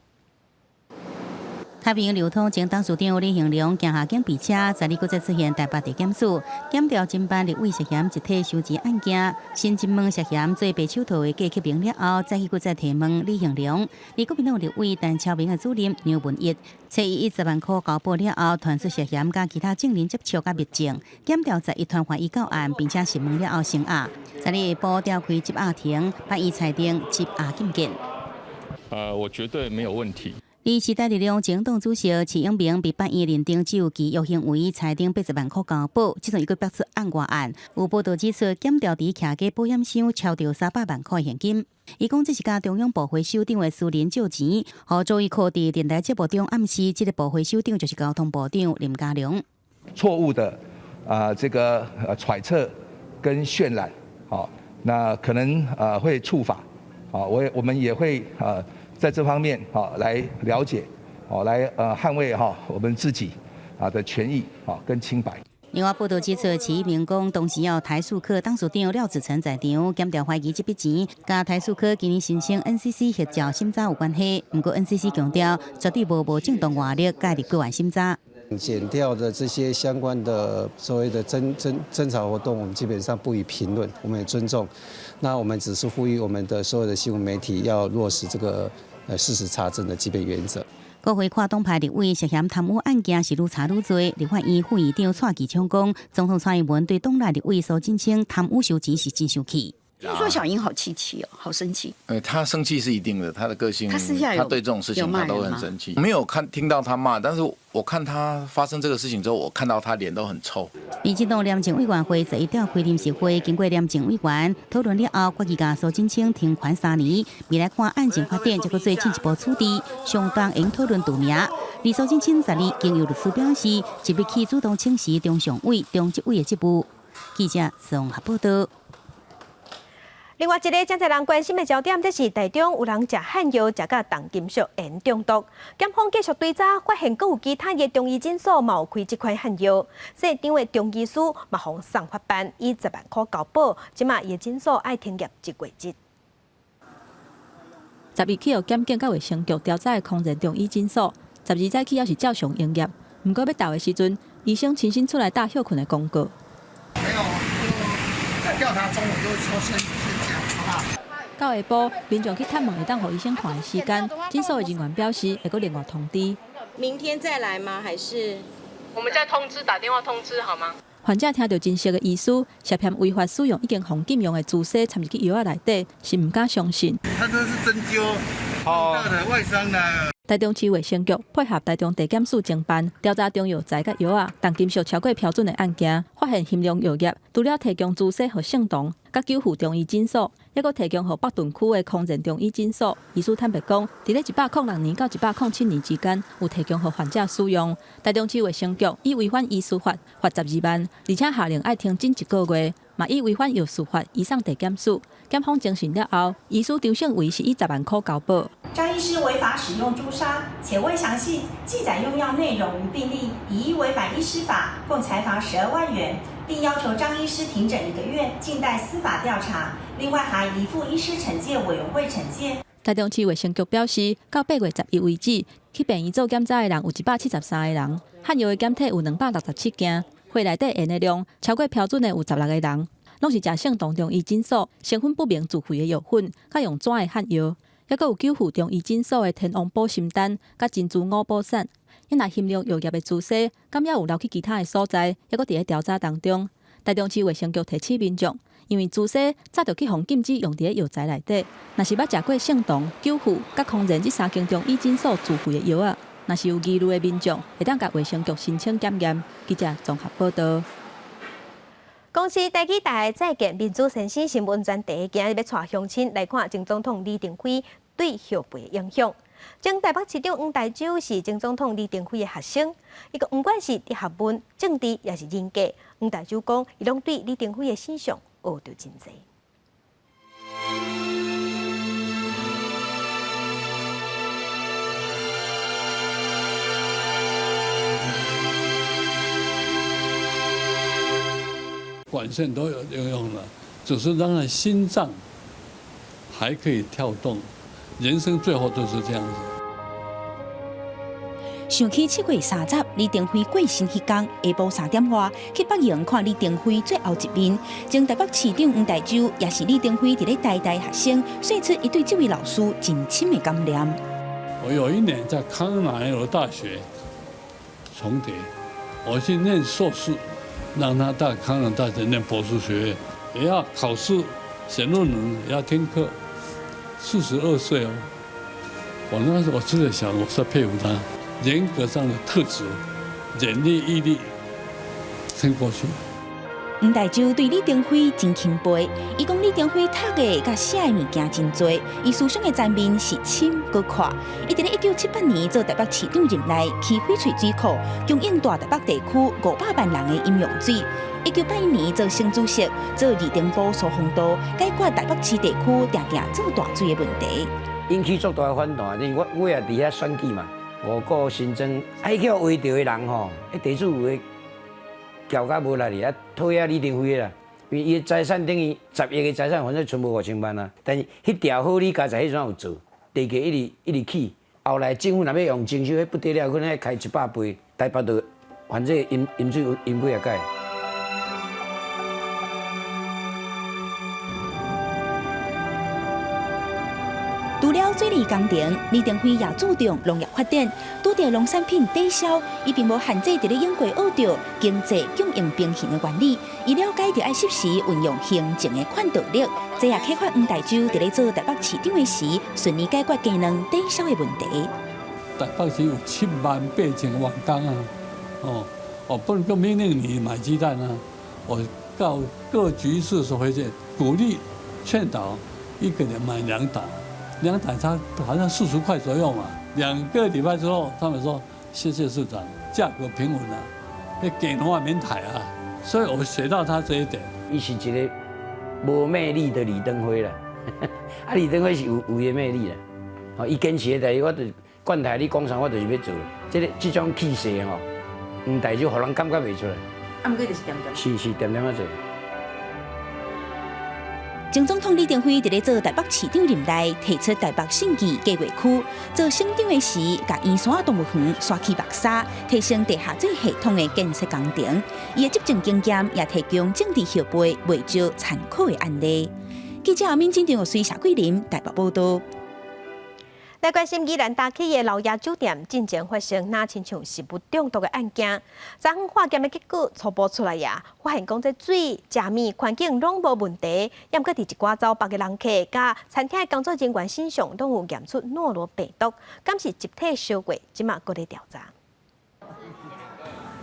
太平洋流通前董事長李興龍駕下警備車，十二閣再出現台北地檢署，檢調偵辦立委涉嫌集體收錢案件，先質問涉嫌做白手套的郭克明了後，再去閣再提問李興龍。而國民黨立委陳超明的主任梁文益，揣伊以10萬箍交保了後，傳出涉嫌佮其他證人接觸佮密證，檢調11傳喚伊到案，並且詢問了後聲押。十二下晡調開緝押庭，判伊裁定緝押禁見。我絕對沒有問題。而時代力量前黨主席徐永明被法院認定只有拒約行為，裁定80萬箍交保，這陣伊閣爆出案外案。有報道指出，檢調佇徛家保險箱抄著300萬箍現金。伊講這是共中央部會首長的私人借錢，予周一蔻佇電台節目中暗示，這个部會首長就是交通部長林佳龍。錯誤的啊，這個揣測跟渲染，好，那可能啊會觸法，啊，我們也會啊。在這方面，哈，來了解，哦，來捍衛哈我們自己啊的權益，啊跟清白。另外報道指出，徐永明講當時有台塑科董事長廖子成在場，檢調懷疑這筆錢佮台塑科今年申請 NCC 核照審查有關係。毋過 NCC 強調，絕對無正當外力介入個案審查。檢調的這些相關的所謂的偵查活動，我們基本上不予評論，我們也尊重。那我們只是呼籲我們的所有的新聞媒體要落實這個事實查證的基本原則。國會跨黨派立委涉嫌貪污案件是愈查愈濟，立法院副院長蔡其昌講，總統蔡英文對黨內立委蘇貞昌貪污收錢是真生氣。聽說小英好氣氣哦，好生氣。他生氣是一定的，他的個性，他私下他對這種事情他都很生氣。沒有看聽到他罵，但是我看他發生這個事情之後，我看到他臉都很臭。民進黨廉政委員會11召開臨時會，經過廉政委員討論了後，決議共蘇貞昌停權3年。未來看案情發展，則閣做進一步處置，相當會討論除名。而蘇貞昌12經由律師表示，即日起主動請辭中常委、中執委的職務。記者綜合報道。另外一个真濟人關心的焦點，就是台中有人食漢藥食甲重金屬鉛中毒，檢方繼續追查，發現閣有其他的中醫診所嘛有開這款漢藥，現場的中醫師嘛予送法辦，以10萬箍交保，這馬伊的診所愛停業一月日。12去予檢警佮衛生局調查的空仁中醫診所，12早起猶是照常營業，毋過欲到的時陣，醫生親身出來貼歇睏的公告。沒有，就在調查中，我就說先。到下晡，民眾去探問會當予醫生看的時間，診所的人員表示會閣另外通知。明天再來嗎？還是我們再通知，打電話通知好嗎？患者聽著真實的醫師涉嫌違法使用已經予禁用的朱砂摻入去藥仔內底，是毋敢相信。他這是針灸，大的外傷的。台中市衛生局配合台中地檢署偵辦調查中藥材佮藥仔重金屬超過標準的案件，發現興隆藥業除了提供朱砂予聖堂、佮久富中醫診所，猶閣提供予北屯區的康仁中醫診所。醫師坦白講，佇咧106年到107年之間，有提供予患者使用。台中市衛生局以違反醫師法罰12萬，而且下令愛停診一個月，嘛以違反藥事法移送地檢署。檢方偵訊了後，醫師張勝維是以10萬箍交保。張醫師違法使用朱砂，且未詳細記載用藥內容與病歷，已依違反醫師法，共裁罰12萬元，並要求張醫師停診一個月，靜待司法調查。另外，還移付醫師懲戒委員會懲戒。台中市衛生局表示，到8月11為止，去病院做檢查的人有173個人，罕藥的檢體有267件，血內底鉛的量超過標準的有16個人，攏是食聖堂中醫診所成分不明自費的藥粉，佮用紙的罕藥，猶閣有久富中醫診所的天王保心丹佮珍珠五寶散。因若含量藥業的蛛絲，敢猶有流去其他的所在，猶閣佇咧調查當中。台中市衛生局提醒民眾，因為朱砂早就去予禁止用佇咧藥材內底。若是捌食過聖堂、久富、佮康仁這三間中醫診所自費的藥仔，若是有疑慮的民眾，會當共衛生局申請檢驗。記者綜合報導。公視台語台再見民主先生新聞專題，今日欲帶鄉親來看前總統李登輝對後輩的影響。前台北市長黃大洲是前總統李登輝的學生，伊講毋管是佇學問、政治，抑是人格，黃大洲講伊攏對李登輝的身上學著真濟。管線都有應用了，只是讓他心臟還可以跳動。人生最後都是這樣子。想起7月30，李登輝過身彼天，下晡3點外去北營看李登輝最後一面。前台北市長黃大洲也是李登輝佇咧台大學生，說出伊對這位老師真深的感念。我有一年在康奈爾大學重疊，我去念碩士，讓他到康奈爾大學念博士學位，也要考試、寫論文，也要聽課。42歲哦，我那時候我真的想，我是佩服他人格上的特質，忍力、毅力，撐過去。黃大洲對李登輝真欽佩，伊講李登輝讀的佮寫的物件真濟，伊思想的層面是深閣闊。伊佇咧1978年做台北市長任內，起翡翠水庫，供應大台北地區500萬人的飲用水。1981年做省主席，做二重埔疏洪道，解決台北市地區定定做大水的問題。引起足大的反彈，因為我也佇遐選舉嘛，五股新莊，啊，彼叫圍著的人吼，彼地主有的撬甲無力哩，啊，討厭李登輝啦，因為伊的財產等於10億的財產，反正存無5000萬啊。但是彼條好李家在彼陣有做，地價一直一直起，後來政府若欲用徵收，彼不得了，可能愛開100倍，台北就反正飲飲水飲幾仔改。除了水利工程，李登輝也注重農業發展，拄著農產品抵銷，伊並無限制佇咧英國學著經濟供應平衡的原理，伊了解著愛適時運用行政的勸導力，這也啟發黃大洲佇咧做台北市長的時，順利解決雞卵抵銷的問題。台北市有78000員工啊，哦，我不能夠命令你買雞蛋啊，我到各局市回去鼓勵勸導，一個人買2打。2打差好像40塊左右嘛。2個禮拜之後，他們說謝謝市長，價格平穩了，那給的話免抬啊。所以我學到他這一點。伊是一個無魅力的李登輝啦，啊，李登輝是有伊的魅力啦。哦，伊堅持的代誌，我就管台你講啥，我就是欲做。這個這種氣勢吼，黃大洲予人感覺袂出來。啊，毋過就是恬恬。是是，恬恬仔做。前總統李登輝佇咧做台北市長任內，提出台北勝義計劃區，做省長的時，共圓山動物園刷起白沙，提升地下水系統的建設工程。伊的執政經驗也提供政治後輩袂少參考的案例。記者民進黨隨謝桂林台北報道。來關心宜蘭大起的老爺酒店，進前發生若親像食物中毒的案件，昨昏化驗的結果初步出來呀，發現講這水、食物、環境攏無問題，猶閣佇一寡走腹的人客佮餐廳的工作人員身上攏有驗出諾羅病毒，敢是集體燒過，這馬閣咧調查。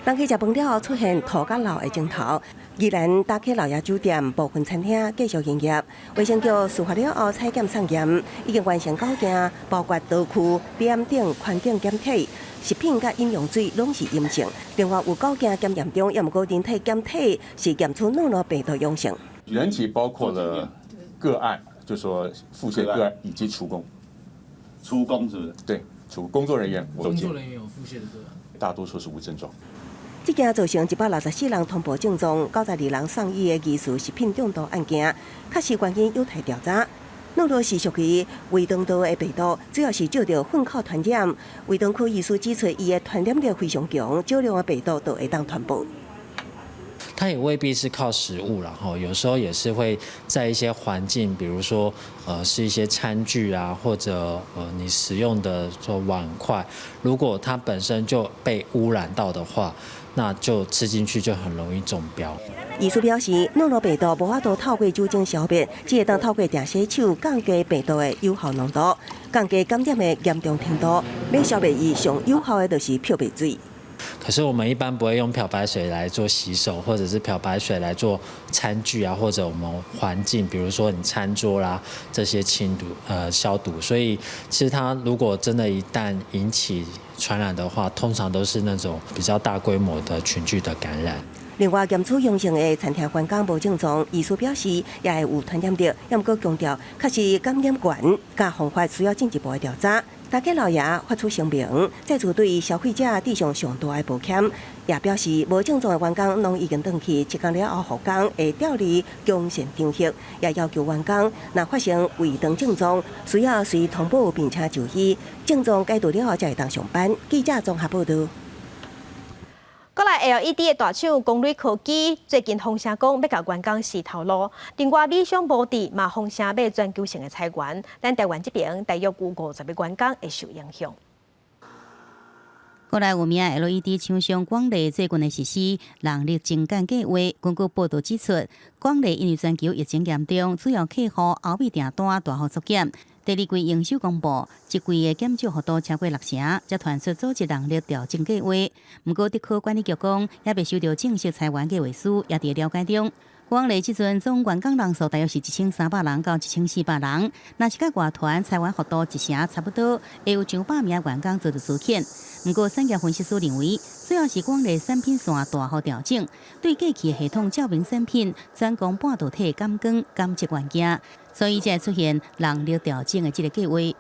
人客食飯了後出現吐佮漏的症頭，宜蘭大起老爺酒店部分餐廳繼續營業。衛生局事發了後採檢送驗，已經完成九件，包括刀具、點等環境檢體、食品佮飲用水攏是陰性。另外有9件檢驗中，猶毋過人體檢體是驗出諾羅病毒陽性。人體包括了個案，就說腹瀉個案以及廚工。廚工是不是？對，廚工作人員。工作人員有腹瀉的個案，大多數是無症狀。這件造成164人通報症狀、92人送醫的疑似食品中毒案件，確實原因有待調查。諾羅是屬於胃腸道的病毒，主要是藉著糞口傳染。胃腸科醫師指出，伊的傳染力非常強，少量的病毒就會當傳播。它也未必是靠食物，然後有時候也是會在一些環境，比如說，是一些餐具啊，或者你使用的說碗筷，如果它本身就被污染到的話，那就吃進去就很容易中標。醫師表示，諾羅病毒無法度透過酒精消滅，只會當透過定洗手降低病毒的有效濃度，降低感染的嚴重程度。欲消滅伊上有效的就是漂白水。可是我們一般不會用漂白水來做洗手，或者是漂白水來做餐具啊，或者我們環境，比如說你餐桌啦這些清毒消毒。所以其實它如果真的一旦引起傳染的話，通常都是那種比較大規模的群聚的感染。另外，檢出陽性的餐廳員工無症狀，醫師表示也會有傳染力，也毋過強調確實感染源佮方法需要進一步的調查。大家老爺發出聲明，再次對消費者致上上大的抱歉，也表示無症狀的員工攏已經轉去，7工了後復工會調離強線場域，也要求員工若發生胃腸症狀，需要隨通報並且就醫，症狀解除了後才會當上班。記者綜合報道。過來 LED 的大廠光磊科技最近放聲講欲共員工辭頭路，另外美商摩智嘛放聲欲全球性的裁員，咱台灣這邊大約有50個員工會受影響。國內有名 LED 廠商廣麗最近的實施人力精簡計劃。根據報道指出，廣麗因為全球疫情嚴重，主要客戶歐美訂單大幅縮減。第二季營收公布，一季的減少幅度超過6成，才傳出組織人力調整計劃。毋過，竹科管理局講，猶未收到正式裁員計劃書，也佇了解中。廣麗這陣總員工人數大約是1300人到1400人，若是佮外團裁員幅度一成差不多，會有上百名員工遭到資遣。毋過，產業分析師認為，主要是廣麗產品線大幅調整，對過去系統照明產品專攻半導體感光感測元件，所以才會出現人力調整的這個計劃。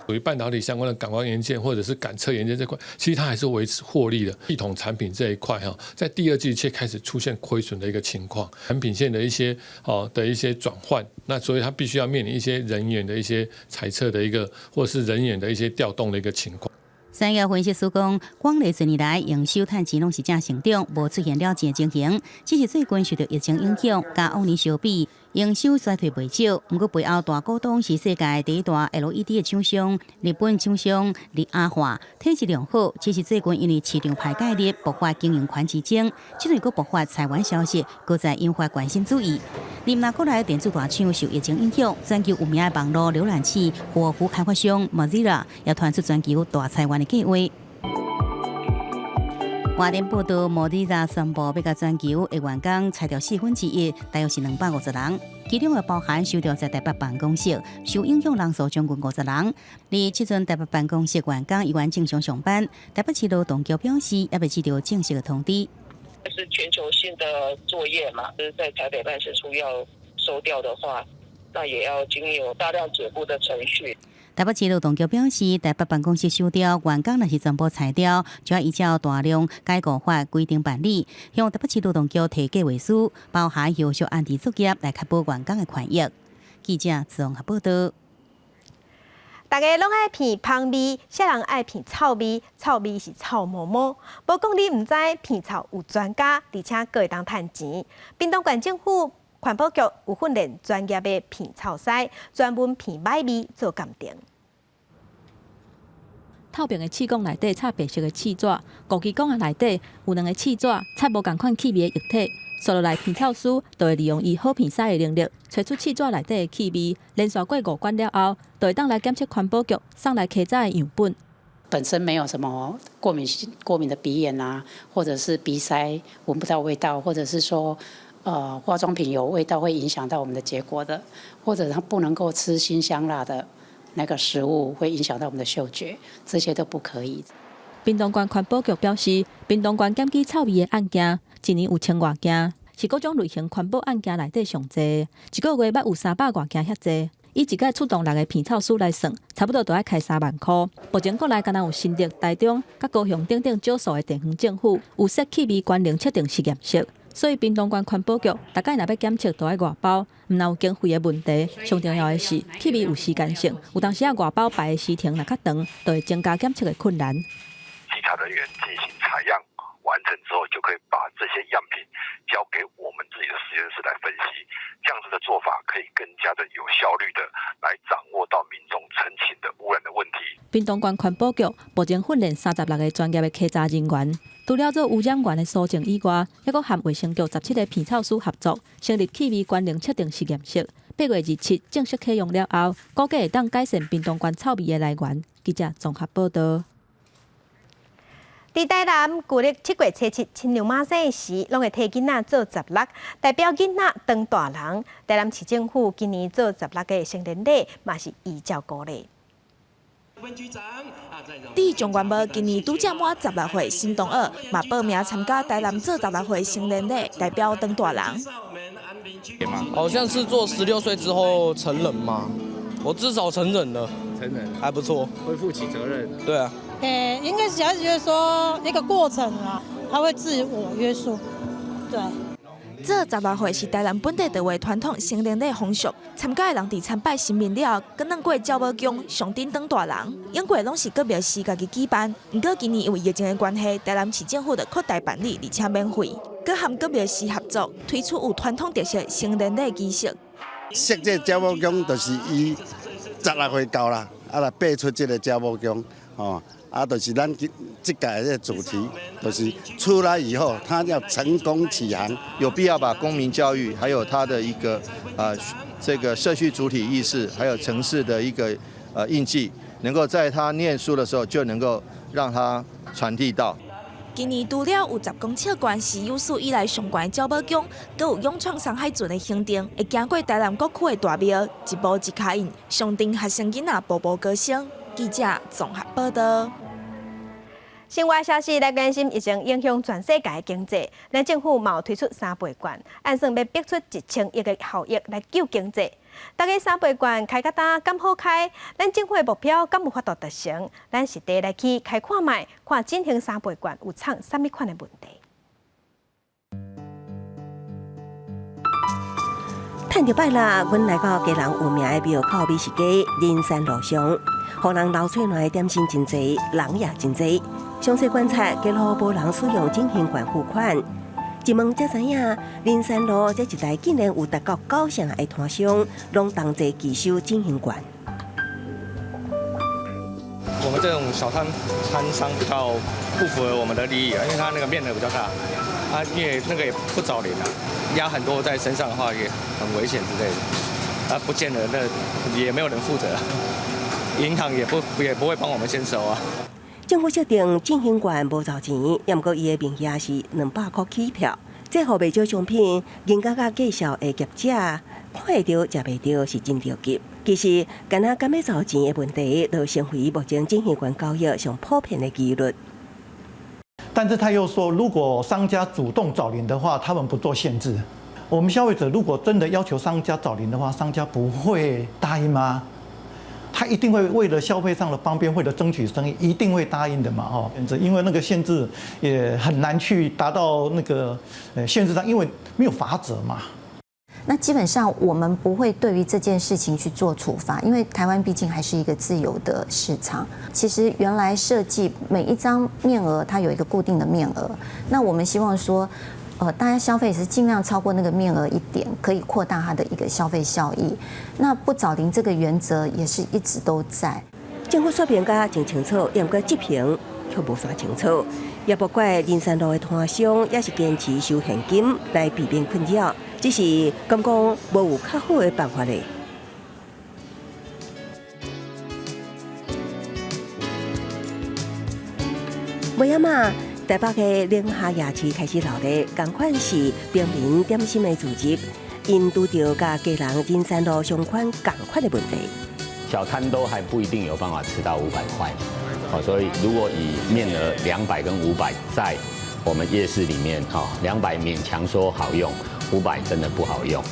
屬於半導體相關的感光元件或者是感測元件這塊，其實它還是維持獲利的。系統產品這一塊哈，在第二季卻開始出現虧損的一個情況，產品線的一些哦的一些轉換，那所以它必須要面臨一些人員的一些裁撤的一個，或者是人員的一些調動的一個情況。產業分析師講，廣麗近年來營收趁錢攏是正成長，無出現了錢的情形，只是最近受到疫情影響，佮往年相比，營收衰退袂少。毋過背後大股東是世界第一大 LED 的廠商，日本廠商日亞化，體質良好，只是最近因為市場派介入，爆發經營權之爭，這陣閣爆發裁員消息，閣再引發關心注意。另外，國內電子大廠受疫情影響，全球有名的網路瀏覽器火狐開發商 Mozilla 也傳出全球大裁員的計劃。外電報道，Mozilla 宣布欲共全球的員工裁掉1/4，大約是250人，其中也包含收掉在台北辦公室，受影響人數將近50人。而這陣台北辦公室員工依然正常上班。台北市勞動局表示，猶未接到正式的通知。是全球性的作業嘛，就是在台北辦事處要收掉的話，那也要經由大量解僱的程序。台北市勞動局表示，台北辦公室收掉員工，若是全部裁掉，就要依照大量解僱法規定辦理，向台北市勞動局提計劃書，包含後續安置作業來確保員工的權益。記者綜合報道。大家攏愛鼻芳味，啥人愛鼻臭味？臭味是臭毛毛。無講你毋知，鼻臭有專家，而且閣會當趁錢。屏東縣政府環保局有訓練專業的鼻臭師，專門鼻䆀味做鑑定。透明的試管內底插白色的試紙，五支管仔內底有兩個試紙插無仝款氣味的液體。紲落來鼻臭師就會利用伊好鼻師的能力，揣出試紙內底的氣味，連續過五關了後，就會當來檢測環保局送來篩查的樣本。本身沒有什麼過敏性過敏的鼻炎啊，或者是鼻塞聞不到味道，或者是說，化妝品有味道會影響到我們的結果的，或者他不能夠吃辛香辣的那個食物，會影響到我們的嗅覺，這些都不可以。屏東縣環保局表示，屏東縣檢舉臭味的案件，一年有千外件，是各種類型環保案件內底上濟，一個月捌有300外件遐濟。以一擺出動六个鼻臭師來算，差不多著愛開3萬箍。目前國內敢若有新竹、台中、佮高雄等等少數的地方政府有設氣味官能測定實驗室，所以屏東縣環保局逐擺若欲檢測，都愛外包，毋但有經費的問題，上重要的是氣味有時間性，有當時仔外包排的時程若較長，就會增加檢測的困難。稽查人員進行採樣完成之後，就可以把這些樣品交給我們自己的實驗室來分析。這樣子的做法可以更加的有效率的來掌握到民眾陳情的污染的問題。屏東縣環保局目前訓練36個專業的稽查人員，除了做污染源的搜證以外，猶閣和衛生局17个片臭師合作，成立氣味官能測定實驗室。8月27正式啟用了後，估計會當改善屏東縣臭味的來源。記者綜合報道。佇台南，舊曆7月初7親娘媽生時，攏會提囡仔做十六，代表囡仔當大人。台南市政府今年做十六个成年禮，嘛是依照古禮。佇狀元廟今年拄才滿十六歲，新同學嘛報名參加台南做十六歲成年禮，代表當大人。好像是做16歲之後成人嘛，我至少成人了，成人還不錯，會負起責任。對啊。欸，應該是小孩子覺得說一個過程啊，他會自我約束，對。做十六歲是台南本地特有傳統成年禮風俗，參加的人佇參拜神明了後，閣轉過鳥母宮上陣當大人。往過攏是國廟時家己舉辦，毋過今年因為疫情的關係，台南市政府就擴大辦理，而且免費，閣和國廟時合作，推出有傳統特色成年禮儀式。設這個鳥母宮就是伊十六歲到啦，啊來爬出這個鳥母宮，吼。啊，就是咱這這屆的這個主題，就是出來以後，他要成功啟航，有必要把公民教育，還有他的一個這個社區主體意識，還有城市的一個印記，能夠在他念書的時候就能夠讓他傳遞到。今年除了有10公尺懸是有史以來上懸的鳥母宮，閣有勇闖山海船的行程，會經過台南各區的大廟，一步一跤印，上陣學生囡仔步步高升。記者綜合報道。新聞消息來關心疫情影響全世界的經濟，咱政府嘛有推出三倍券，按算欲逼出1000億的效益來救經濟。大家三倍券開甲焦，敢好開？咱政府的目標敢有法度達成？咱實地來去開看覓，看振興三倍券有藏啥物款的問題。趁著拜六，阮來到基隆有名的廟口美食街仁山路上，予人流喙瀾的點心真濟，人也真濟。詳細觀察，街路無人使用振興券付款。一問才知影，仁山路這一帶竟然有達到9成的攤商，攏同齊拒收振興券。我們這種小攤攤商比較不符合我們的利益啊，因為他那個面額比較大，啊，因為那個也不找零啊，壓很多在身上的話也很危險之類的，啊，不見得那也沒有人負責，銀行也不會幫我們先收啊。政府設定振興券無找錢，毋過伊的面額是200箍起跳，這予袂少商品銀價佮介紹的業者看會著食袂著是真著急。其實，干焦敢欲找錢的問題，就成為目前振興券交易上普遍的疑慮。但是他又說，如果商家主動找零的話，他們不做限制。我們消費者如果真的要求商家找零的話，商家不會答應嗎？他一定會為了消費上的方便，為了爭取生意，一定會答應的嘛！哦，因為那個限制也很難去達到那個限制上，因為沒有罰則嘛。那基本上我們不會對於這件事情去做處罰，因為台灣畢竟還是一個自由的市場。其實原來設計每一張面額，它有一個固定的面額。那我們希望說，大家消費是盡量超過那個面額一點，可以擴大它的一個消費效益。那不找零這個原則也是一直都在。政府說明甲真清楚，毋過執行卻無啥清楚。也無怪仁山路的攤商也是堅持收現金來避免困擾，只是感覺無有較好的辦法咧。尾仔嘛，台北的寧夏夜市開始鬧熱，仝款是平民點心的組織，𪜶拄著佮基隆仁山路相款仝款的問題。小攤都還不一定有辦法吃到500塊，好，所以如果以面額200跟500，在我們夜市裡面，哈，200勉強說好用，500真的不好用。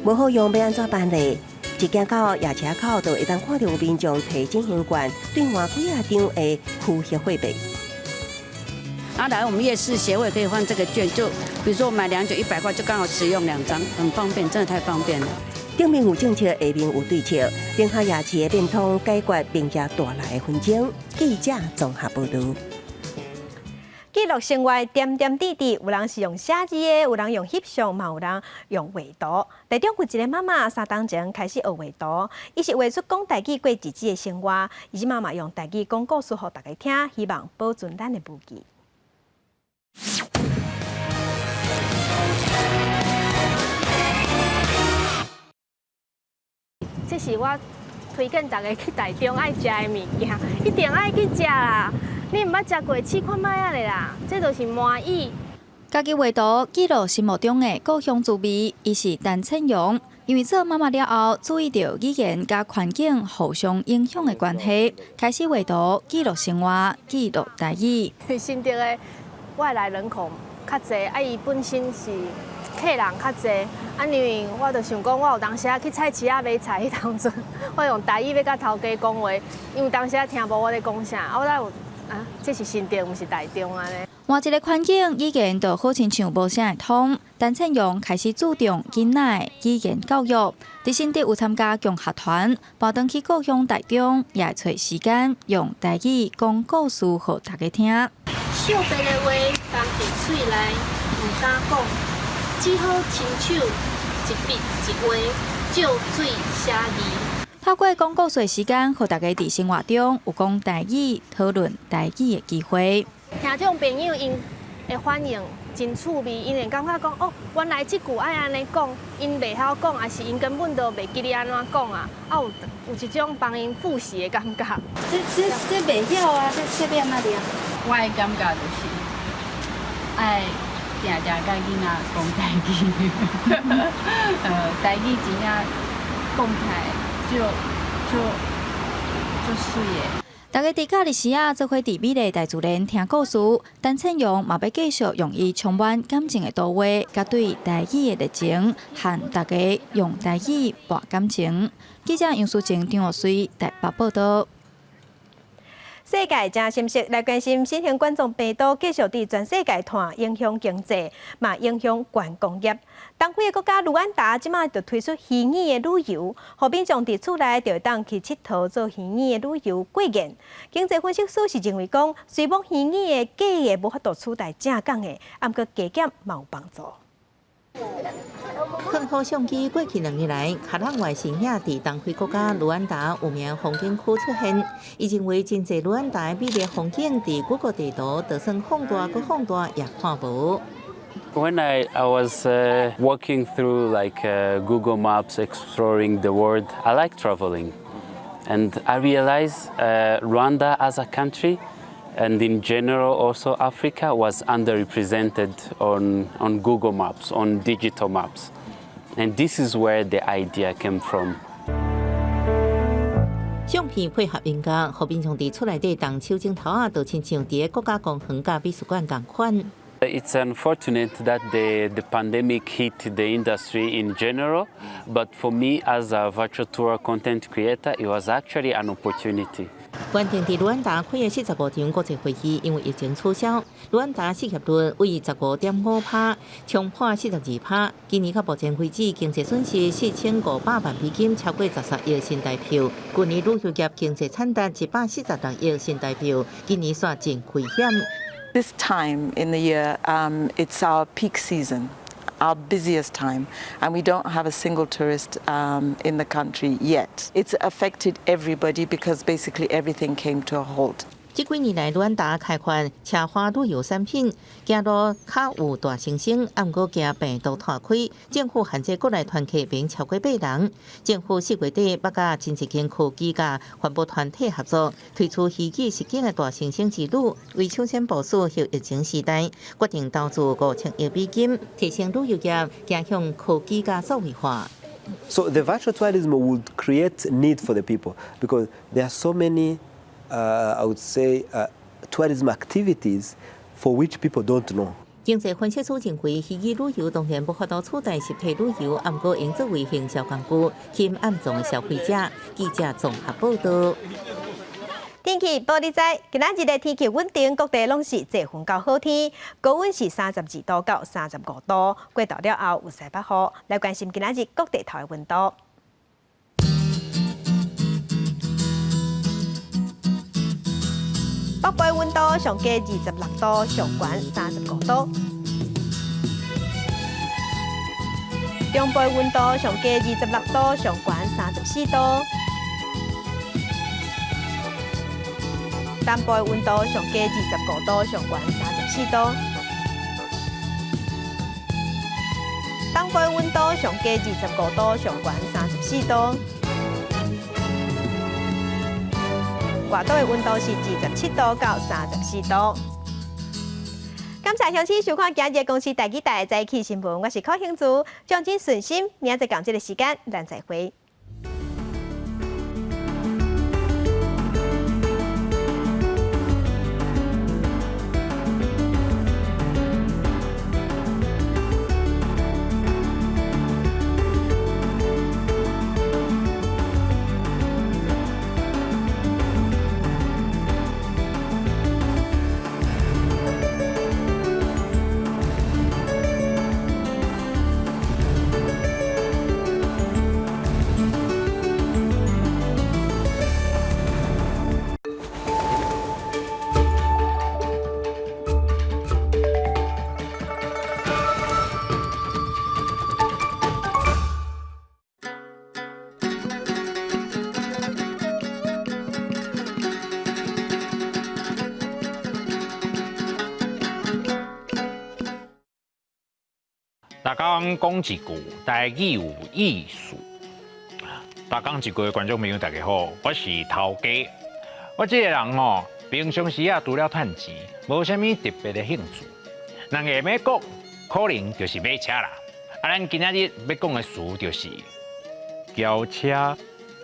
無好用欲按怎辦呢？一行到夜市口，就會當看著有民眾提振興券，兌換幾仔張的區域貨幣。啊，來我們夜市協會可以換這個券，就比如說我買兩卷100塊，就剛好使用兩張，很方便，真的太方便了。頂面有政策，下面有對策，林下夜市的變通解決民眾帶來的紛爭。記者綜合報導。記錄生活點點滴滴，有人是用寫字的，有人用翕相，嘛有人用畫圖。台中有一個媽媽三冬前開始學畫圖，伊是畫出講台語過日子的生活。伊這媽媽用台語講故事予大家聽，希望保存咱的母語。這是我推薦大家去台中愛食的物件，一定愛去食啦！你毋捌食過，試看覓仔咧啦。這就是麻薏。家己畫圖記錄心目中的故鄉滋味，伊是陳倩蓉。因為做媽媽了後，注意著語言佮環境互相影響的關係，開始畫圖記錄生活，記錄台語。新竹的外來人口較濟，啊，伊本身是客人較濟，啊，因為我就想講，我有當時仔去菜市仔買菜彼當陣，我用台語欲佮頭家講話，因為當時仔聽無我咧講啥，啊，我才有啊，這是新竹，毋是台中按呢。換一個環境，語言就好親像無啥會通。陳倩蓉開始注重囡仔的語言教育，佇新竹有參加共學團，搬轉去故鄉台中，也會揣時間用台語講故事予大家聽。小白的話含佇喙內，毋敢講，只好親手一筆一畫，照水寫字。透過講故事的時間，予大家佇生活中有講台語、討論台語的機會。聽眾朋友𪜶的反應真趣味，𪜶會感覺講哦，原來這句愛按呢講，𪜶袂曉講，抑是𪜶根本就袂記得按怎講啊？啊有有一種幫𪜶複習的感覺。這這這袂曉啊，這這欲按怎念？我的感覺就是愛定定佮囡仔講台語，台語真正講起來就就足媠的。大家佇假日時仔，做伙佇美麗大自然聽故事。陳倩蓉嘛欲繼續用伊充滿感情的圖畫，佮對台語的熱情，和大家用台語搏感情。記者楊淑靜、張學水台北報導。世界真心息來關心新型冠狀病毒繼續佇全世界傳，影響經濟，嘛影響觀光業。東非的國家盧安達這馬就推出虛擬的旅遊，予民眾佇厝內就會當去𨑨迌做虛擬的旅遊過驗。經濟分析師是認為講，雖罔虛擬的假的無法度取代正港的，毋過加減嘛有幫助。囥好相機過去兩年來，卡拉外身影佇東非國家盧安達有名風景區出現。伊認為真濟盧安達的美麗風景佇谷歌地圖就算放大閣放大也看無。 When I was walking through like Google Maps, exploring the world, I like traveling. And I realized Rwanda as a country and in general also Africa was underrepresented on Google Maps, on digital maps. And this is where the idea came from. 相片配合音樂，予民眾佇厝內底動手指頭仔，就親像佇個國家公園佮美術館仝款。 It's unfortunate that the pandemic hit the industry in general, but for me as a virtual tour content creator, it was actually an opportunity. 原定佇盧安達開的45場國際會議，因為疫情取消。盧安達失業率為15.5%，衝破42%。今年到目前為止，經濟損失4500萬美金，超過十三億新台幣。去年旅遊業經濟產值146億新台幣，今年煞真危險。 This time in the year, it's our peak season, our busiest time, and we don't have a single tourist in the country yet. It's affected everybody because basically everything came to a halt. 這幾年來，盧安達開發奢華旅遊產品，行路較有大猩猩，毋過驚病毒拖開。政府限制國內團客免超過八人。政府4月底欲佮真濟間科技佮環保團體合作，推出虛擬實境的大猩猩之旅，為搶先部署後疫情時代，決定投資5000億美金，提升旅遊業，走向科技佮數位化。 So the virtual tourism would create need for the people because there are so many, I would say, tourism activities for which people don't know. 經濟分析師認為，虛擬旅遊當然無法度取代實體旅遊，毋過應作為行銷工具，吸引暗藏的消費者。記者綜合報導。天氣報你知，今仔日的天氣穩定，各地攏是濟雲到好天，高溫是32度到35度。過晝了後有西北雨，來關心今仔日各地頭的溫度。北部溫度上低26度，上懸35度。中部溫度上低26度，上懸34度。南部溫度上低25度，上懸34度。東部溫度上低25度，上懸34度。外島的溫度是27度到34度。感謝鄉親收看今日公視台語台的早起新聞，我是柯興祖，將真順心，明仔載仝這个時間，咱再會。逐工講一句台語有意思。逐工一句的觀眾朋友大家好，我是頭家。我這个人吼，平常時啊，除了趁錢，無啥物特別的興趣。人下欲講，可能就是買車啦。啊，咱今仔日欲講的詞就是轎車。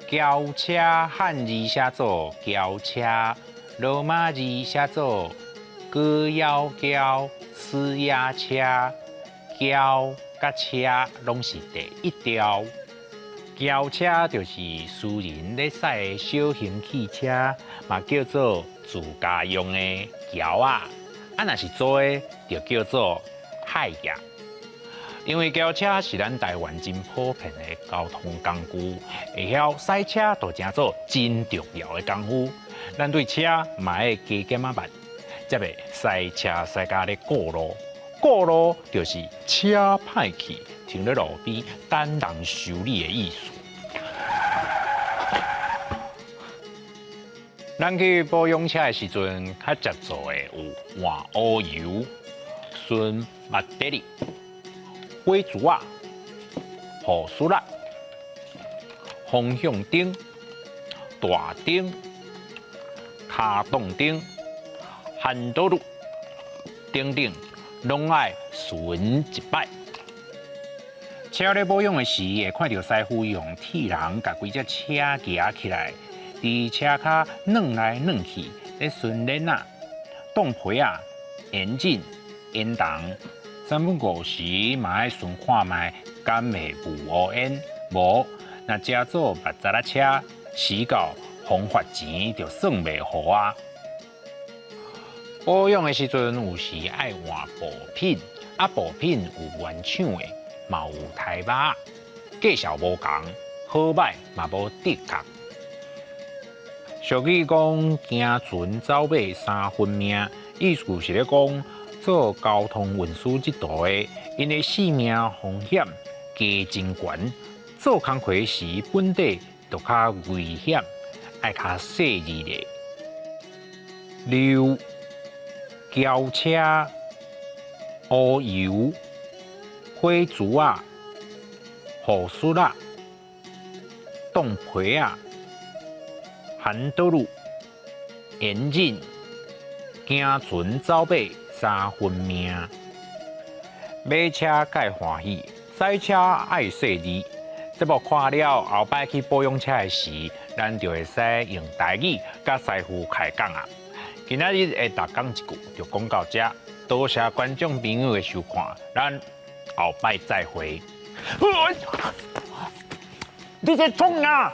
轎車漢字寫做轎車，羅馬字寫做高腰轎、私壓車。轎佮車攏是第一調。轎車就是私人咧駛的小型汽車，嘛叫做自家用的轎仔。啊，若是租的，就叫做海業。因為轎車是咱台灣真普遍的交通工具，會曉駛車就成做真重要的功夫。咱對車嘛愛加減仔捌，才袂駛車駛甲咧過路。過路就是車歹去，停咧路邊等人修理的意思。咱去保養車的時陣，較常做的有換烏油、巡馬德里、火柱仔、護術仔、方向燈、大燈、跤擋燈、핸들等等。攏愛巡一擺。車咧保養的時，會看著師傅用鐵籠共規隻車舉起來，佇車跤轉來轉去，咧巡鏈仔、擋皮仔、引擎、煙筒。三不五時嘛愛巡看覓，敢會霧烏煙？無，若成做捌雜仔車，駛到風發錢就算袂予啊。保養的時陣，有時愛換部品，啊，部品有原廠的，嘛有台肉，價數無仝，好䆀嘛無的確。俗語講，行船走馬三分命，意思是咧講做交通運輸這途的，𪜶的性命風險加真懸，做工課時本底就較危險，愛較細膩咧。溜。轎車、烏油、火柱仔、護術仔、擋皮仔、韓多路、引擎、行船走馬三分命。買車蓋歡喜，駛車愛細膩。這部看了後擺去保養車的時，咱就會使用台語佮師傅開講啊。今仔日的逐工一句就講到這，多謝觀眾朋友的收看，咱後擺再會。你這創啥？